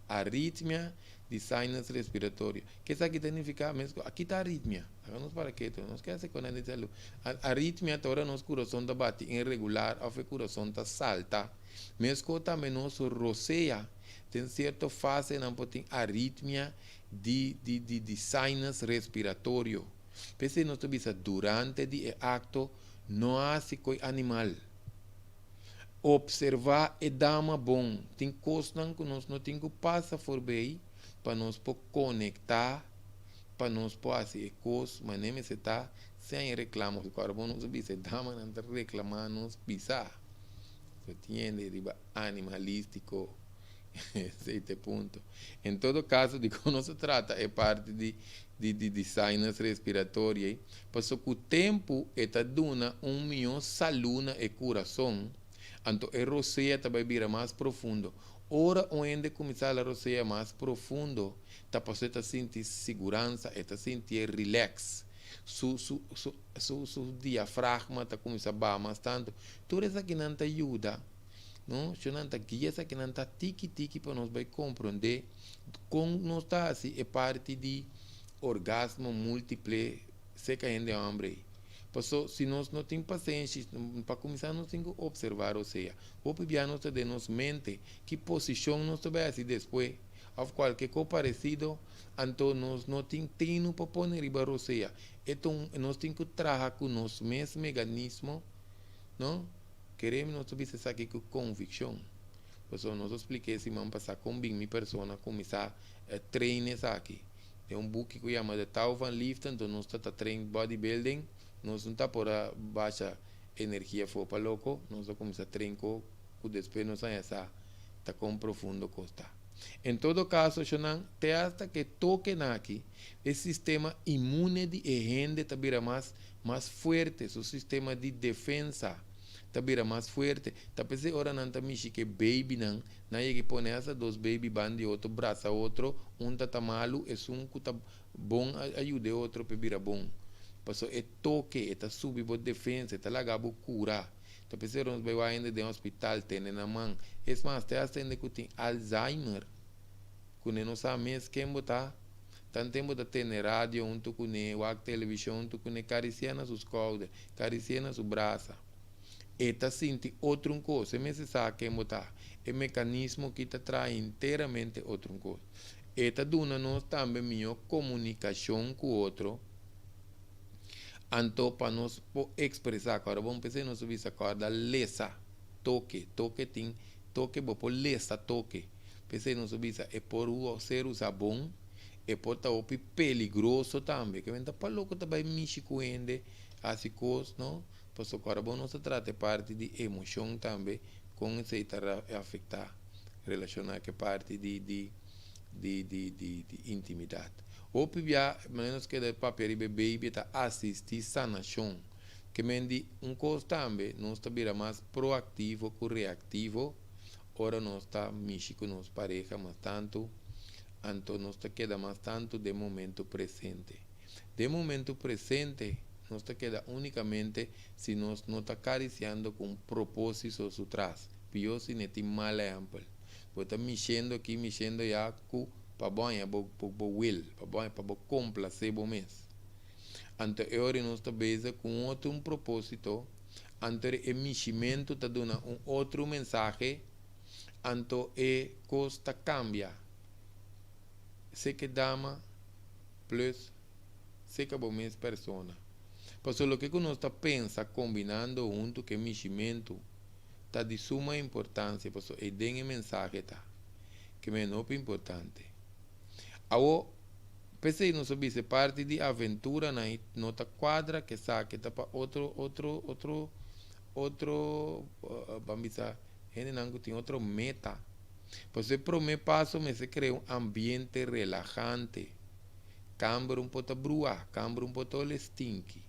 Aritmia di sinus respiratorio. Ke esaki ta nifiká? Mes ku aki ta aritmia. Laga nos para ketu, nos ke hasi konènt di salú. Aritmia ta ora nos kurason ta bati irregular òf e kurason ta salta. Meskos tambe nos rosea den sierto fasenan por tin aritmia di di di di sinus respiratorio. P'esei nos ta bisa durante di e akto no hasi koi animal. Observá e dama bon. Tin kosnan ku nos no tin ku pasa forbei pa nos por konektá, pa nos por hasi e kos manera mester ta sin e reklamo. Ku ora bo nos a bisa e damanan ta reklamá nos pisá. So tin hende riba animalístiko. Esei ta e punto. En todo kaso dikon nos a trata e parti di di di di sinus respiratorio ei, pasobra ku tempu e ta duna un mihó salú na e kurason, anto e rosea ta bai bira mas profundo. Ora un hende kuminsá la rosea mas profundo, ta pasobra e ta sinti siguransa, e ta sintié rilèks, su su su su su diafragma ta kuminsá baha mas tantu. Tur esakinan ta yuda. No, shonnan ta guia esakinan ta tiki tiki pa nos bai komprondé kon nos ta hasi e parti di orgasmo multiple seka hende hòmber ei. Paso si nos no tin pasenshi, pa kuminsá nos tin ku opservá rosea. Hopi bia nos ta den nos mente ki posishon nos ta bai hasi despues òf kualke kos paresido, anto nos no tin tinu pa pone riba rosea. E ta un, nos tin ku traha ku nos mes meganismo, no? Keremi nos ta bisa esaki ku konvikshon. Pasobra nos a splik'é siman pasá kon bin mi persona kuminsá train esaki. Den un buki ku yama De Touw van Liefde, anto nos ta ta train bodybuilding, nos no ta por a basha energia afó pa loko, nos a kuminsá train ko ku despues nos haña sa ta kon profundo kos ta. En todo kaso, shonnan, te asta ku e tokenan aki, e sistema inmune di e hende ta bira mas mas fuerte, su sistema di defensa. Ta bira mas fuerte. Ta p'esei ora nan ta mishi ku e babynan, nan yega i pone hasta dos baby ban di otro, brasa otro, un ta ta malu, esun ku ta bon a yuda e otro pa e bira bon. Pasobra e toke, e ta subi bo defensa, e ta laga bo kura. Ta p'esei ora nos bai wak hende den hospital, tene nan man. Es mas, te hasta hende ku tin Alzheimer, ku ne no sa mes ken bo ta, tanten bo ta tene radio huntu kuné, wak televishon huntu kuné, karisiá na su skouder, karisiá na su brasa. E ta sinti otro un kos, e mester sa ken bo ta. E mekanismo aki ta traha hinteramente otro un kos. E ta duna nos tambe mihó komunikashon ku otro, anto pa nos por ekspresá. Kòrda bon p'esei nos a bisa kòrda lesa toke, toke tin toke bo por lesa toke. P'esei nos a bisa e por ser usá bon, e por ta hopi peligroso tambe. Ke men ta pa loko ta bai mishi ku hende, hasi kos, no. Pasobra ora bo nos ta trata e parti di emoshon tambe, kon esei ta afektá relashoná ku e parti di di di di di di intimidat. Hopi bia manera nos keda papia riba e baby ta asistí sanashon. Ke men di un kos tambe nos ta bira mas proaktivo ku reaktivo ora nos ta mishi ku nos pareha mas tantu, anto nos ta keda mas tantu den momento presente. Den momento presente nos ta keda únikamente si nos no ta karisiando ku un propósito su tras. Pió si ne tin mal ehèmpel. Bo ta mishendo aki, mishendo ya ku pa bo haña bo bo wil, pa bo pa bo komplasé bo mes. Anto e ora nos ta bezig ku un otro un propósito, anto e mishimentu ta duna un otro mensahe, anto e kos ta kambia. Seke dama plus seka bo mes persona. Pasobra loke ku nos ta pensa kombinando huntu ku e mishimentu ta di suma importansia pasobra ei den e mensahe ta ke men hopi importante. Awo, p'esei nos a bisa e parti di aventuranan no ta kuadra ku esaki ta pa otro otro otro otro ban bisa hendenan ku tin otro meta. Pasobra e promé paso mester krea un ambiente relahante. Kamber un por ta bruá, kamber un por ta ole stinki.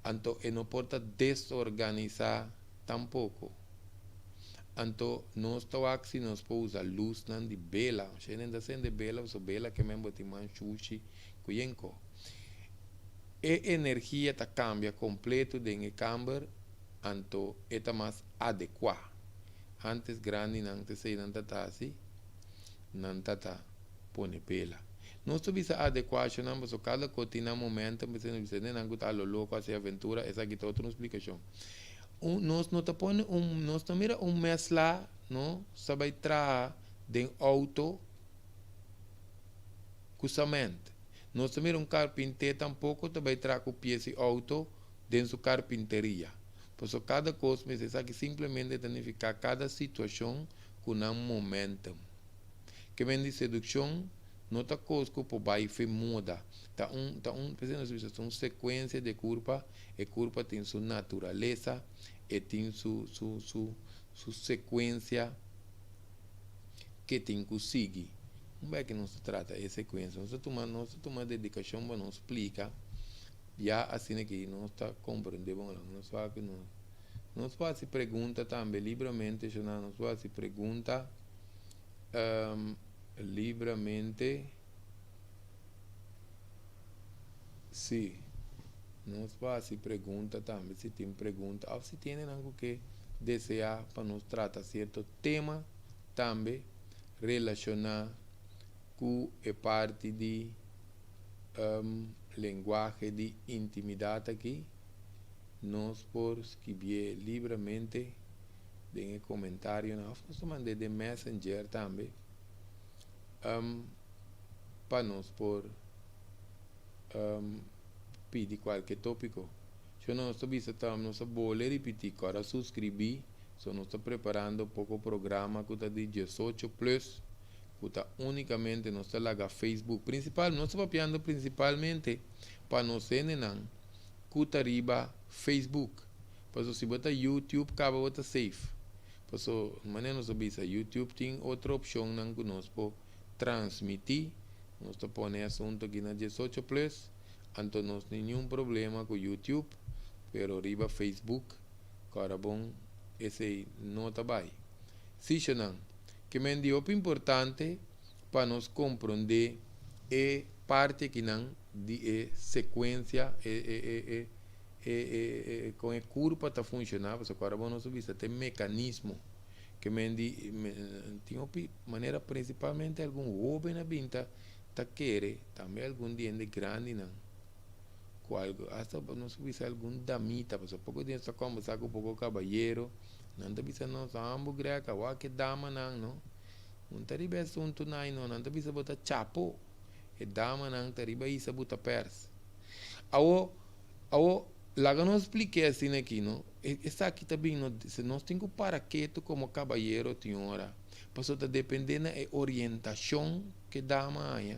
Anto e no por ta desorganisá tampoko. Anto nos ta wak si nos por usa lusnan di bela. Osha hende ta sende bela pasobra bela ke men bo tin man shushi ku yenko. E energia ta kambia kompleto den e kamber anto e ta mas adekuá. Antes grandinan ta esei nan ta ta hasi, nan ta ta pone bela. Nos ta bisa adekuashonnan pasobra kada ko tin nan momento, p'esei nos bisa nan ku ta a lo loko hasi aventura, esaki ta otro un splikashon. Un nos no ta pone un nos ta mira un mesla no sa bai traha den outo ku sament. Nos ta mira un karpinté tampoko ta bai traha ku pies di outo den su karpinteria. Pasobra kada kos mester esaki simplemente ta nifiká kada situashon ku nan momentum. Ke men di sedukshon no ta kos ku por bai fe moda. Ta un ta un p'esei nos bisa ta un sekuensia di e kurpa, e kurpa tin su naturalesa, e tin su su su su sekuensia ke tin ku sigui. Un bek nos ta trata e sekuensia, nos ta tuma nos ta tuma dedikashon pa nos splika ya asina ki nos ta komprende bon algu. Nos wak nos nos por hasi pregunta tambe libramente shona nos por hasi pregunta libramente si nos por hasi pregunta tambe si tin pregunta of si tin hendenan ku ke desea pa nos trata sierto tema tambe relashoná ku e parti di lenguahe di intimidat aki nos por skibié libramente den e comentarionan of nos ta mand'é den messenger tambe pa nos por pidi cualke topico. Sho nos ta bisa ta nos a bole ripiti cu ora suscribi so nos ta preparando poco programa cu ta di diesocho plus cu ta unicamente nos ta laga Facebook principal nos ta papiando principalmente pa nos hendenan cu ta riba Facebook. Paso si bo ta YouTube caba bo ta safe. Paso manera nos a bisa YouTube tin otro opcionnan cu nos por transmiti. Nos ta pone e asunto aki na diesocho plus, anto nos ni niun problema cu YouTube, pero riba Facebook. Kòrda bon, esei no ta bai. Sí, shonnan, ke men di hopi importante pa nos komprondé e parti akinan di e sekuensia, e e e e e e e kon e kurpa ta funshoná, pasobra kòrda bon nos a bisa ta e mekanismo. Ke men di tin hopi manera, prinsipalmente algun hóben a bin ta ta kere, tambe algun di hende grandinan. Ku algu hasta nos por bisa algun damita pasobra poko di nos ta kombersá ku poko kabayero nan ta bisa nos ambo greka wak e damanan no un ta riba e asuntu nai no nan ta bisa bo ta chapo e damanan ta riba hisa bo ta pers awo awo laga nos splik'é asina aki no esaki ta bin no nos tin ku para ketu komo kabayero tin ora pasobra ta depende na e orientashon ku e dama haña.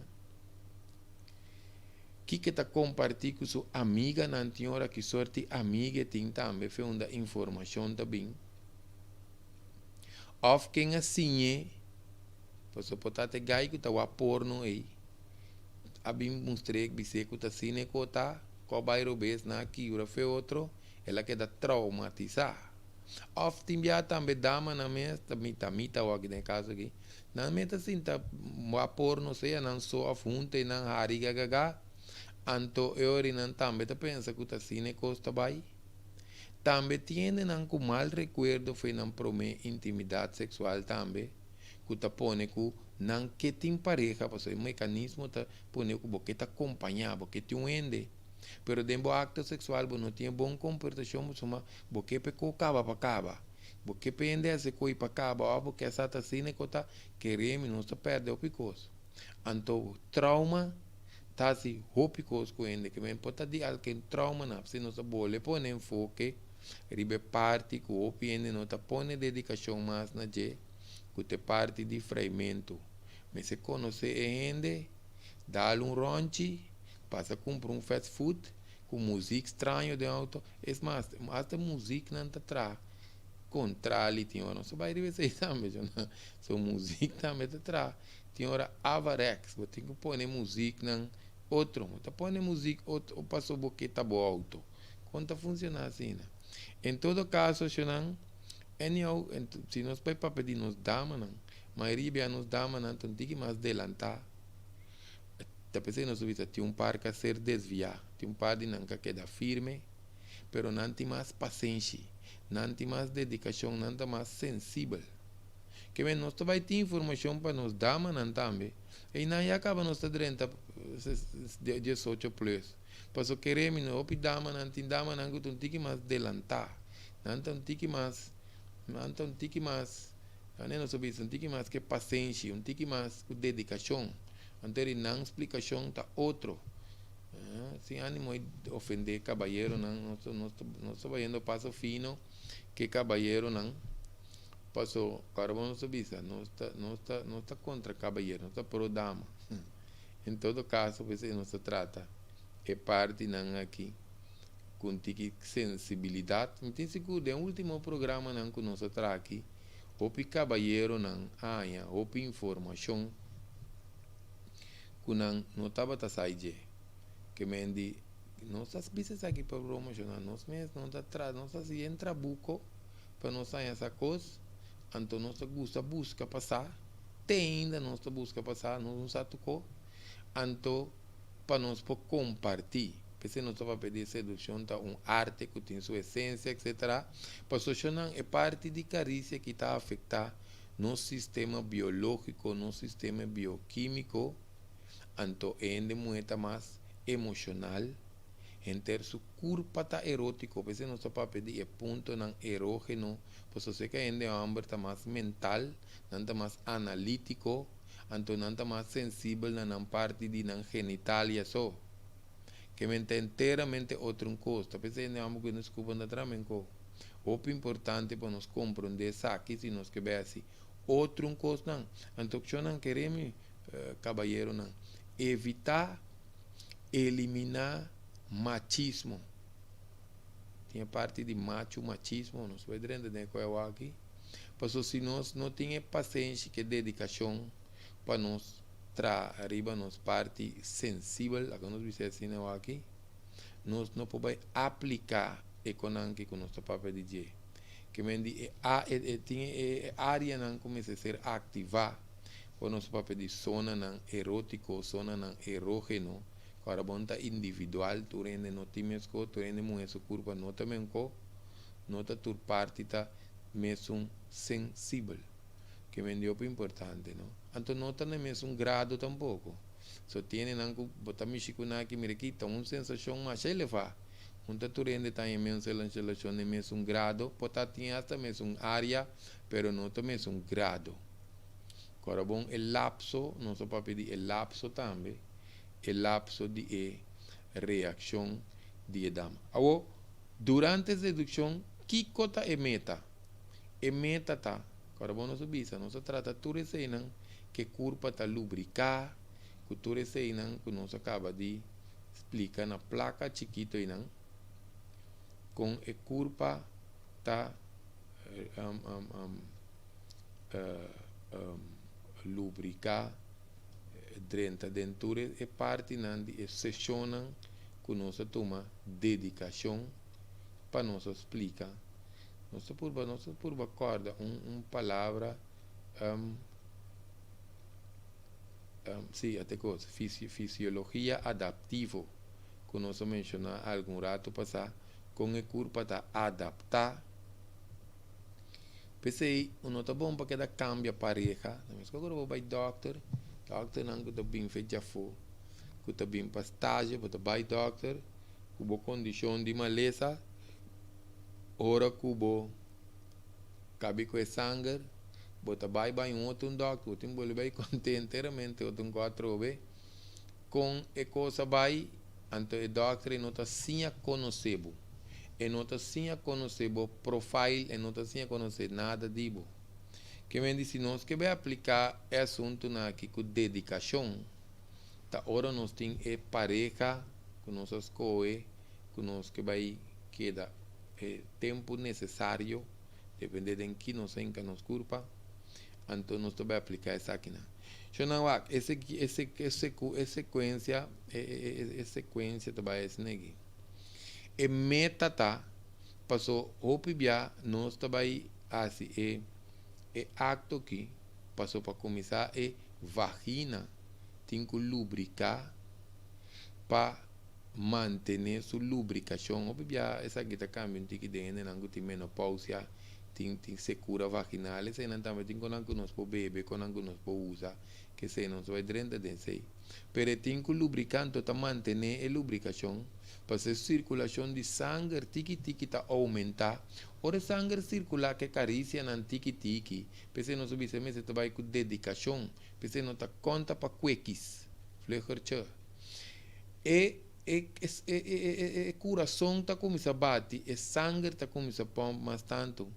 Kiko e ta kompartí ku su amiganan tin ora ki sorti amiga e tin tambe fe unda informashon ta bin? Òf ken a siñ'é? Pasobra por ta te gai ku ta wak porno ei a bin mustr'é bis'é ku ta asina e ko ta, ko bai robes nan a kibra fe otro, el a keda traumatisá. Òf tin bia tambe damanan mes ta mita mita awor den e kaso aki. Nan mes ta sinta wak porno sea nan so of hunto y nan hari gagaga, anto e ora nan tambe ta pensa cu ta asina e cos ta bay. Tambe tiene nan cu mal recuerdo fo'i nan prome intimidad sexual tambe cu ta pone cu nan ke tin pareha pasobra e mecanismo ta pone cu bo ke ta compaña, bo ke tin un hende, pero den bo acto sexual bo no tin e bon comportacion pasobra bo ke pa e co caba pa caba. Bo ke pende hasi koi pa kaba òf bo ke sa ta asina ku ta kere mi nos ta pèrdè hopi kos. Anto trauma ta hasi hopi kos ku hende ke men por ta di alken trauma nan si nos ta bole pone enfoke riba e parti ku hopi hende no ta pone dedikashon mas na dje ku ta e parti di freimentu. Mester konosé e hende, dal un rònchi, pasa kumpra un fast food ku muzik straño den outo. Es mas, hasta muziknan ta traha kontrali tin ora. Nos ta bai riba esei tambe jo na. So muzik tambe ta traha. Tin ora avarex, bo tin ku pone muziknan otro. Bo ta pone muzik otro pasobra bo ke ta bo outo. Kon ta funshoná asina? En todo kaso shonnan, anyhow, si nos bai papia di nos damanan, mayoria bia nos damanan ta un tiki mas delantá. Ta p'esei nos a bisa tin un par ka ser desviá, tin un par di nan ka keda firme, pero nan tin mas pasenshi, nan tin mas dedikashon, nan ta mas sensibel. Ke men nos ta bai tin informashon pa nos damanan tambe, ei nan ya kaba nos ta drenta diesocho plus. Paso kere mi no hopi damanan, tin damanan ku ta un tiki mas delantá, nan ta un tiki mas, nan ta un tiki mas. Ane nos a bisa un tiki mas ke pasenshi, un tiki mas ku dedikashon. Anto di nan splikashon ta otro. Sin animo di ofende kabayeronan, nos nos nos ta bayendo paso fino ke kabayeronan. Paso ora bo nos a bisa nos ta nos ta nos ta kontra kabayero, nos ta pro dama. En todo kaso p'esei nos ta trata e partinan aki ku un tiki sensibilidat. Mi tin sigur den ultimo programanan ku nos a traha aki Hopi kabayeronan a haña hopi informashon ku nan no tabata sa dje. Ke men di, Nos ta bisa esaki pa broma, shona. Nos mes no ta tra, nos ta hasi yen trabuko pa nos haña sa kos, anto nos ta gusta buska pa sa, te ainda nos ta buska pa sa, nos no sa tur ko, anto pa nos por kompartí. P'esei nos ta papia di e sedukshon ta un arte ku tin su esensia etsetera. Pasobra shonnan e parti di karisia ki ta afektá nos sistema biológiko, nos sistema biokímiko, anto e hende muhé ta mas emoshonal, henter su kurpa ta erótiko. P'esei nos ta papia di e puntonan erógeno, pasobra seka hende hòmber ta mas mental, nan ta mas analítiko, anto nan ta mas sensibel na nan parti di nan genitalia so. Ke men ta enteramente otro un kos. Ta p'esei hende hòmber ku nos skuba no ta traha men ko. Hopi importante pa nos komprondé esaki si nos ke bai hasi otro un kosnan. Anto kshonnan kere mi kabayeronan evitá eliminá machismo. Tin e parti di machu machismo nos bai drenta den e koe awaki. Pasobra si nos no tin e pasenshi ku e dedikashon pa nos traha riba nos parti sensibel, laga nos bisa asina awaki, nos no por bai apliká e konanki ku nos ta papia di dje. Ke men di e a e e tin e áreanan ku mester ser aktivá. Ora nos papia di zonanan erótiko, zonanan erógeno, ku ora bon ta individual, tur hende no tin meskos, tur hende muhé su kurpa no ta menko, no ta tur parti ta mesun sensibel. Ke men di hopi importante, no? Anto no ta na e mesun grado tampoko. So tin hendenan ku bo ta mishi ku nan aki, mira aki, ta un sensashon masha elevá. Un ta tur hende ta haña mesun relashon na e mesun grado, por ta tin asta mesun área, pero no ta mesun grado. Kora bon e lapso, nos a papia di e lapso tambe, e lapso di e reakshon di e dama. Awor, durante e sedukshon, kiko ta e meta? E meta ta, kora bon nos a bisa, nos a trata tur eseinan ku e kurpa ta lubriká, ku tur eseinan ku nos a kaba di splika na plaka chikito einan, kon e kurpa ta lubriká drenta den tur e partinan di e seshonnan ku nos a tuma dedikashon pa nos a splika. Nos ta purba nos ta purba kòrda un un palabra si ate kos fisiologia adaptivo ku nos a menshoná algun ratu pasá kon e kurpa ta adaptá. P'esei un no ta bon pa keda kambia pareha. Na mes ora bo bai dòkter, dòkternan ku ta bin fe djafó, ku ta bin pa stage, bo ta bai dòkter ku bo kondishon di malesa, ora ku bo kabi ku e sanger, bo ta bai bai un otro un dòkter, bo tin bolbe bai kont'é enteramente otro un kos atrobe kon e kos a bai. Anto e dòkter e no ta siña konosé bo. E no ta siña konosé bo profile, e no ta siña konosé nada di bo. Ke men di si nos ke bai apliká e asuntunan aki ku dedikashon, ta ora nos tin e pareha ku nos a skohe ku nos ke bai keda e tempu nesesario, depende den ki nos a hinka nos kurpa, anto nos ta bai apliká esakinan. Shonnan wak, e e sekuensia e sekuensia ta bai esei aki. E meta ta paso hopi bia nos ta bai hasi e e akto aki paso pa kuminsá e vagina tin ku lubriká pa mantené su lubrikashon. Hopi bia esaki ta kambia un tiki den hendenan ku tin menopousia, tin tin sekura vaginal, eseinan tambe tin konan ku nos por bebe, konan ku nos por usa, kesei nos bai drenta den esei. Pero e tin ku lubrikanto ta mantené e lubrikashon, pasobra e sirkulashon di sanger tiki tiki ta oumentá. Ora e sanger sirkulá ku e karisianan tiki tiki, p'esei nos a bisa mester ta bai ku dedikashon, p'esei no ta konta pa kwekis, vluggertje. E e e kurason ta kuminsá bati, e sanger ta kuminsá pòmp mas tantu,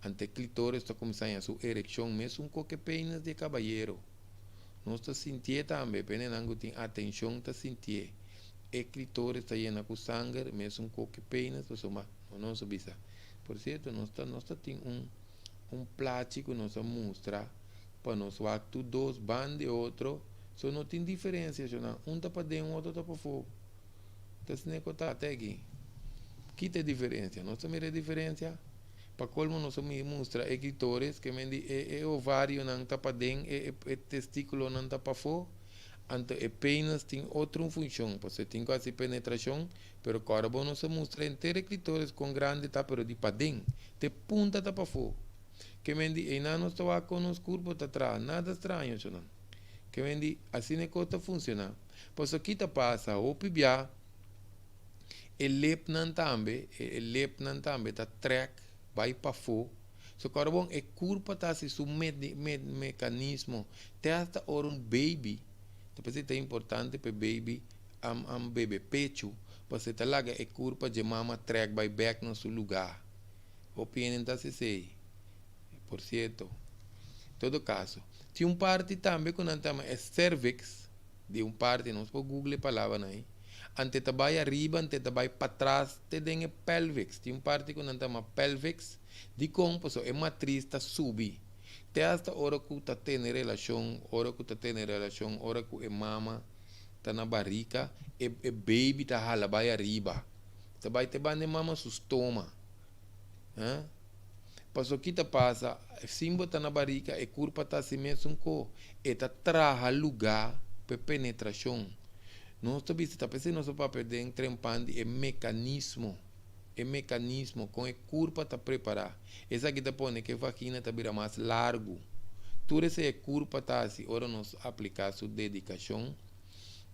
anto e klitoris ta kuminsá haña su erekshon mesun koke penis di e kabayero. Nos ta sintié tambe, penenan ku tin atenshon ta sintié. E klitoris ta yena ku sanger, mesun koke penis, pasobra no nos a bisa. Por sierto, nos ta nos ta tin un un plachi ku nos a mustra pa nos wak tur dos ban di otro, so no tin diferensia shona, un ta paden, un otro ta pafó. Ta asina ku ta te aki. Ki ta e diferensia? Nos ta mira e diferensia? Pa kolmo nos a mustra e klitoris, ke men di e e ovarionan ta paden, e e testikulonan ta pafó, anto e penis tin otro un funshon, pasobra e tin ku hasi penetrashon, pero kòrda bo nos a mustra henter e klitoris kon grandi ta, pero di paden, te punta ta pafó. Ke men di einan nos ta wak kon nos kurpo ta traha, nada straño chonan. Ke men di asina e kos ta funshoná. Pasobra ki ta pasa hopi bia e lepnan tambe, e lepnan tambe ta trèk bai pafó. So kòrda bon e kurpa ta hasi su mekanismo te asta ora un baby, ta p'esei ta importante pa e baby bebe pechu, pasobra e ta laga e kurpa dje mama trèk bai bèk na su lugá. Hopi hende ta hasi esei, por sierto. Todo kaso, tin un parti tambe ku nan ta yama e cervix, di un parti, nos por google e palabranan ei, ante ta bai ariba, ante ta bai patras te den e pelvix. Tin un parti ku nan ta yama pelvix. Dikon? Pasobra e matris ta subi te asta ora ku ta tene relashon, ora ku ta tene relashon, ora ku e mama ta na barika, e e baby ta hala bai ariba. Ta bai te banda e mama su stoma. Huh? Paso ki ta pasa, sin bo ta na barika e kurpa ta hasi mesun ko, e ta traha lugá pa e penetrashon. Nos ta bisa ta p'esei nos a papia den trempan di e mekanismo, e mekanismo kon e kurpa ta prepará. Esaki ta pone ku e vagina ta bira mas largu. Tur esei e kurpa ta hasi ora nos apliká su dedikashon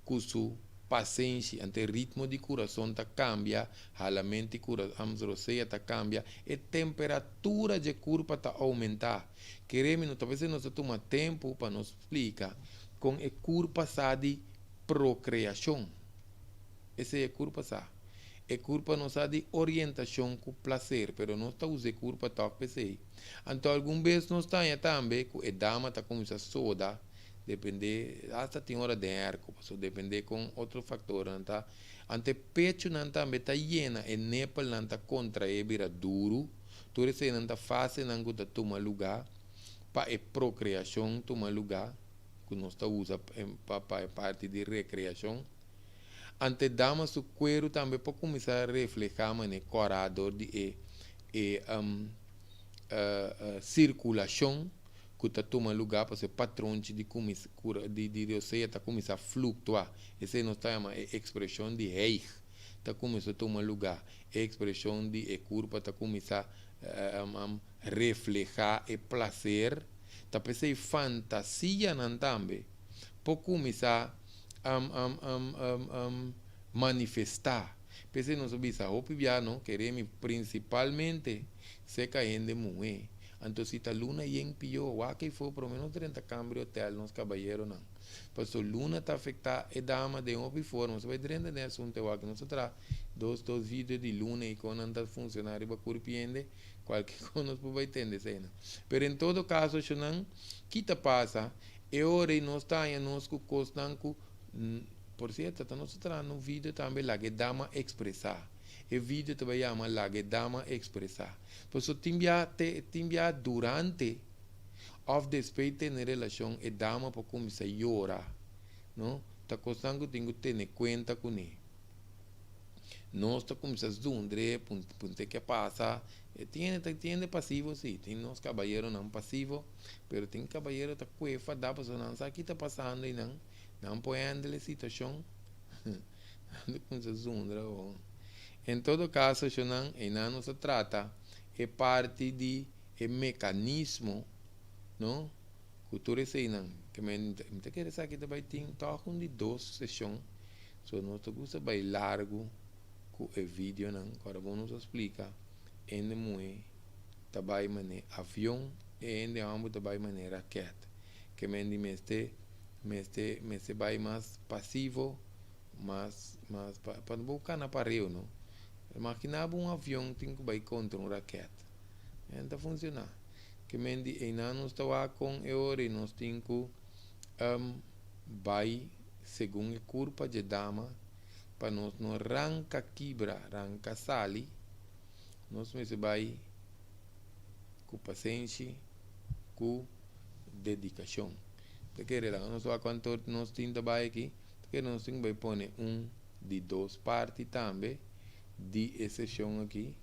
ku su pasenshi. Anto e ritmo di kurason ta kambia, halament di kura rosea ta kambia, e temperatura dje kurpa ta oumentá. Kere mi no ta p'esei nos ta tuma tempu pa nos splika kon e kurpa sa di prokreashon. Esei e kurpa sa. E kurpa no sa di orientashon ku plaser, pero nos ta usa e kurpa tòg p'esei. Anto algun bes nos ta haña tambe ku e dama ta kuminsá soda, dependé, asta tin ora den èrko, pasobra dependé kon otro faktornan ta. Anto e pechunan tambe ta yena, e nepelnan ta kontraé bira duru. Tur eseinan ta fasenan ku ta tuma lugá pa e prokreashon tuma lugá, ku nos ta usa pa e parti di rekreashon. Ante dama su kueru tambe por kuminsá reflehá manera kòrá dor di e e sirkulashon ku ta tuma lugá pasobra e patronchi di kuminsá di di rosea ta kuminsá fluktuá. Esei nos ta yama e ekspreshon di hèig ta kuminsá tuma lugá. E ekspreshon di e kurpa ta kuminsá reflehá e plaser. Ta p'esei fantasianan tambe por kuminsá manifestá. P'esei nos a bisa hopi bia no kere mi prinsipalmente seka hende muhé. Anto si ta luna yen pió, wak ei for promé nos drenta kamber di hotel nos kabayeronan. Paso luna ta afektá e dama den hopi forma. Nos a bai drenta den e asuntu e wak. Nos a traha dos dos video di luna i kon nan ta funshoná riba kurpi hende. Kualke kos nos por bai tende eseinan. Pero en todo kaso shonnan, ki ta pasa? E ora ei nos ta haña nos ku kosnan ku, por sierto, ta nos ta trahando un video tambe Laga e dama ekspresá. E video ta bai yama Laga e dama ekspresá. Pasobra tin bia te tin bia durante òf despues di tene relashon e dama por kuminsá yora, no? Ta kosnan ku tin ku tene kuenta kuné. Nos ta kuminsá zundre, puntra ke a pasa. E tin hende ta tin hende pasivo si, tin nos kabayeronan pasivo, pero tin kabayero ta kue fadá pasobra nan sa ki ta pasando i nan nan por handle e situashon. Nan ta kuminsá zundra ho. En todo kaso shonnan einan nos a trata e parti di e mekanismo, no, ku tur eseinan. Ke men mi ta kere esaki ta bai tin tòg un di dos seshon. So nos ta gusta bai largu ku e videonan ku ora bo nos a splika hende muhé ta bai manera avion e hende hòmber ta bai manera raket. Ke men di mester mester mester bai mas pasivo mas mas pa pa bo kana pareu no. Imaginá bo un avion tin ku bai kontra un raket. E no ta funshoná. Ke men di einan nos ta wak kon e ora i nos tin ku bai segun e kurpa dje dama pa nos no ranka kibra, ranka sali, nos mester bai ku pasenshi, ku dedikashon. Ta kere laga nos wak kuantu nos tin ta bai aki, ta kere nos tin ku bai pone un di dos parti tambe di e seshon aki,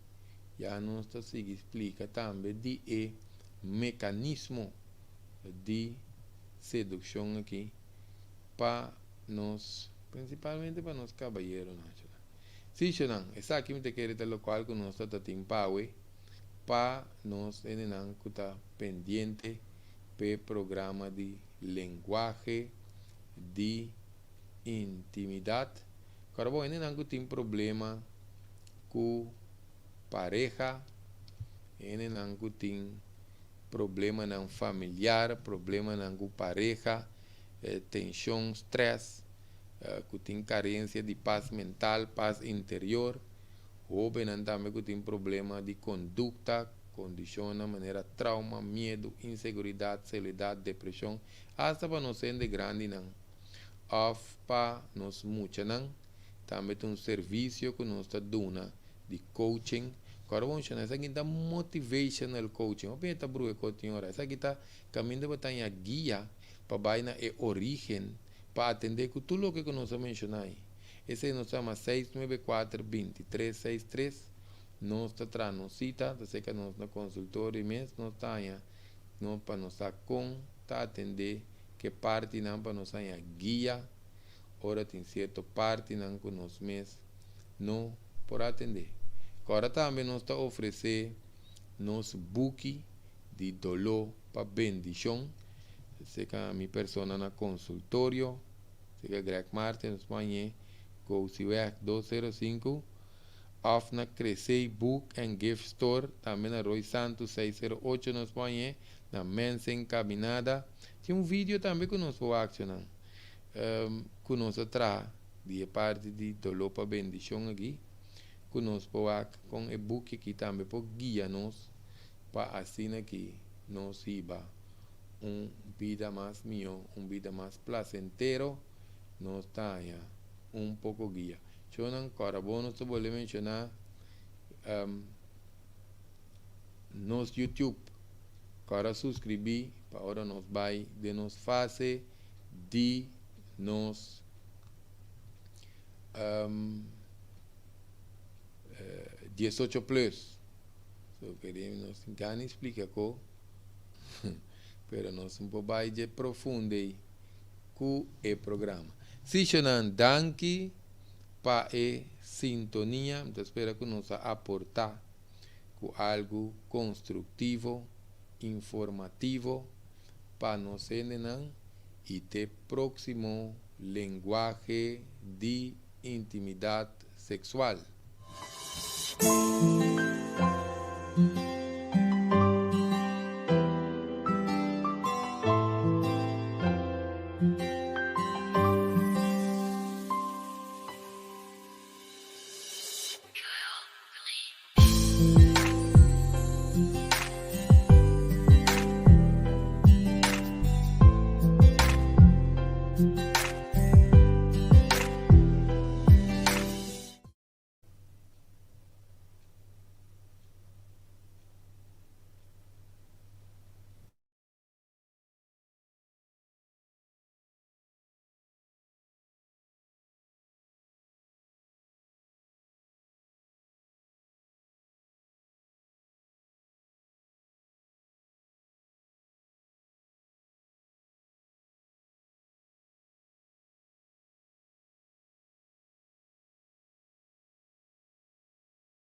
ya nos ta sigui splika tambe di e mekanismo di sedukshon aki. Pa nos, prinsipalmente pa nos kabayeronan, shonnan. Sí, shonnan, esaki mi ta kere ta lokual ku nos ta ta tin pawe pa nos hendenan ku ta pendiente p'e programa di lenguahe di intimidat. Kòrda bo, hendenan ku tin problema ku pareha, hendenan ku tin problemanan familiar, problemanan ku pareha, tenshon, strès, ku tin karensia di pas mental, pas interior, hóbennan tambe ku tin problema di kondukta, kondishonnan manera trauma, miedu, inseguridat, soledat, depreshon, asta pa nos hende grandinan òf pa nos muchanan, tambe ta un servisio ku nos ta duna di coaching. Kòrda bon shona, esaki ta motivational coaching. Hopi hende ta bruha e kos tin ora. Esaki ta kaminda bo ta haña guia pa bai na e orígen pa atendé ku tur loke ku nos a menshoná ei. Esei nos ta yama seis nuebe kuater binti tres seis tres. Nos ta traha nos sita, ta serka nos na konsultorio mes nos ta haña nos pa nos sa kon ta atendé ke partinan pa nos haña guia ora tin sierto partinan ku nos mes no por atendé. Kòrda tambe nos ta ofresé nos buki di doló pa bendishon serka mi persona na konsultorio, serka Greg Martin, nos por hañ'é Gousiweg 205. Of na Cresey Book and Gift Store, tambe na Rooi Santu 608 nos por hañ'é, na Mensen Caminada. Tin un video tambe ku nos por wak nan ku nos a traha di e parti di Doló pa Bendishon aki, ku nos por wak kon e buki aki tambe por guia nos pa asina ki nos hiba un bida mas mihó, un bida mas plasentero, nos ta haña un poko guia. Shownan kòrda bo nos ta bolbe menshoná nos YouTube. Kòrda suskribí pa ora nos bai den nos fase di nos 18 plus. So kere nos tin gana di splika ko pero nos no por bai dje profundo ei ku e programa. Sí shownan danki pa e sintonia. Mi ta spera ku nos a aportá ku algu konstruktivo, informativo pa nos hendenan i te próksimo Lenguahe di Intimidat Seksual.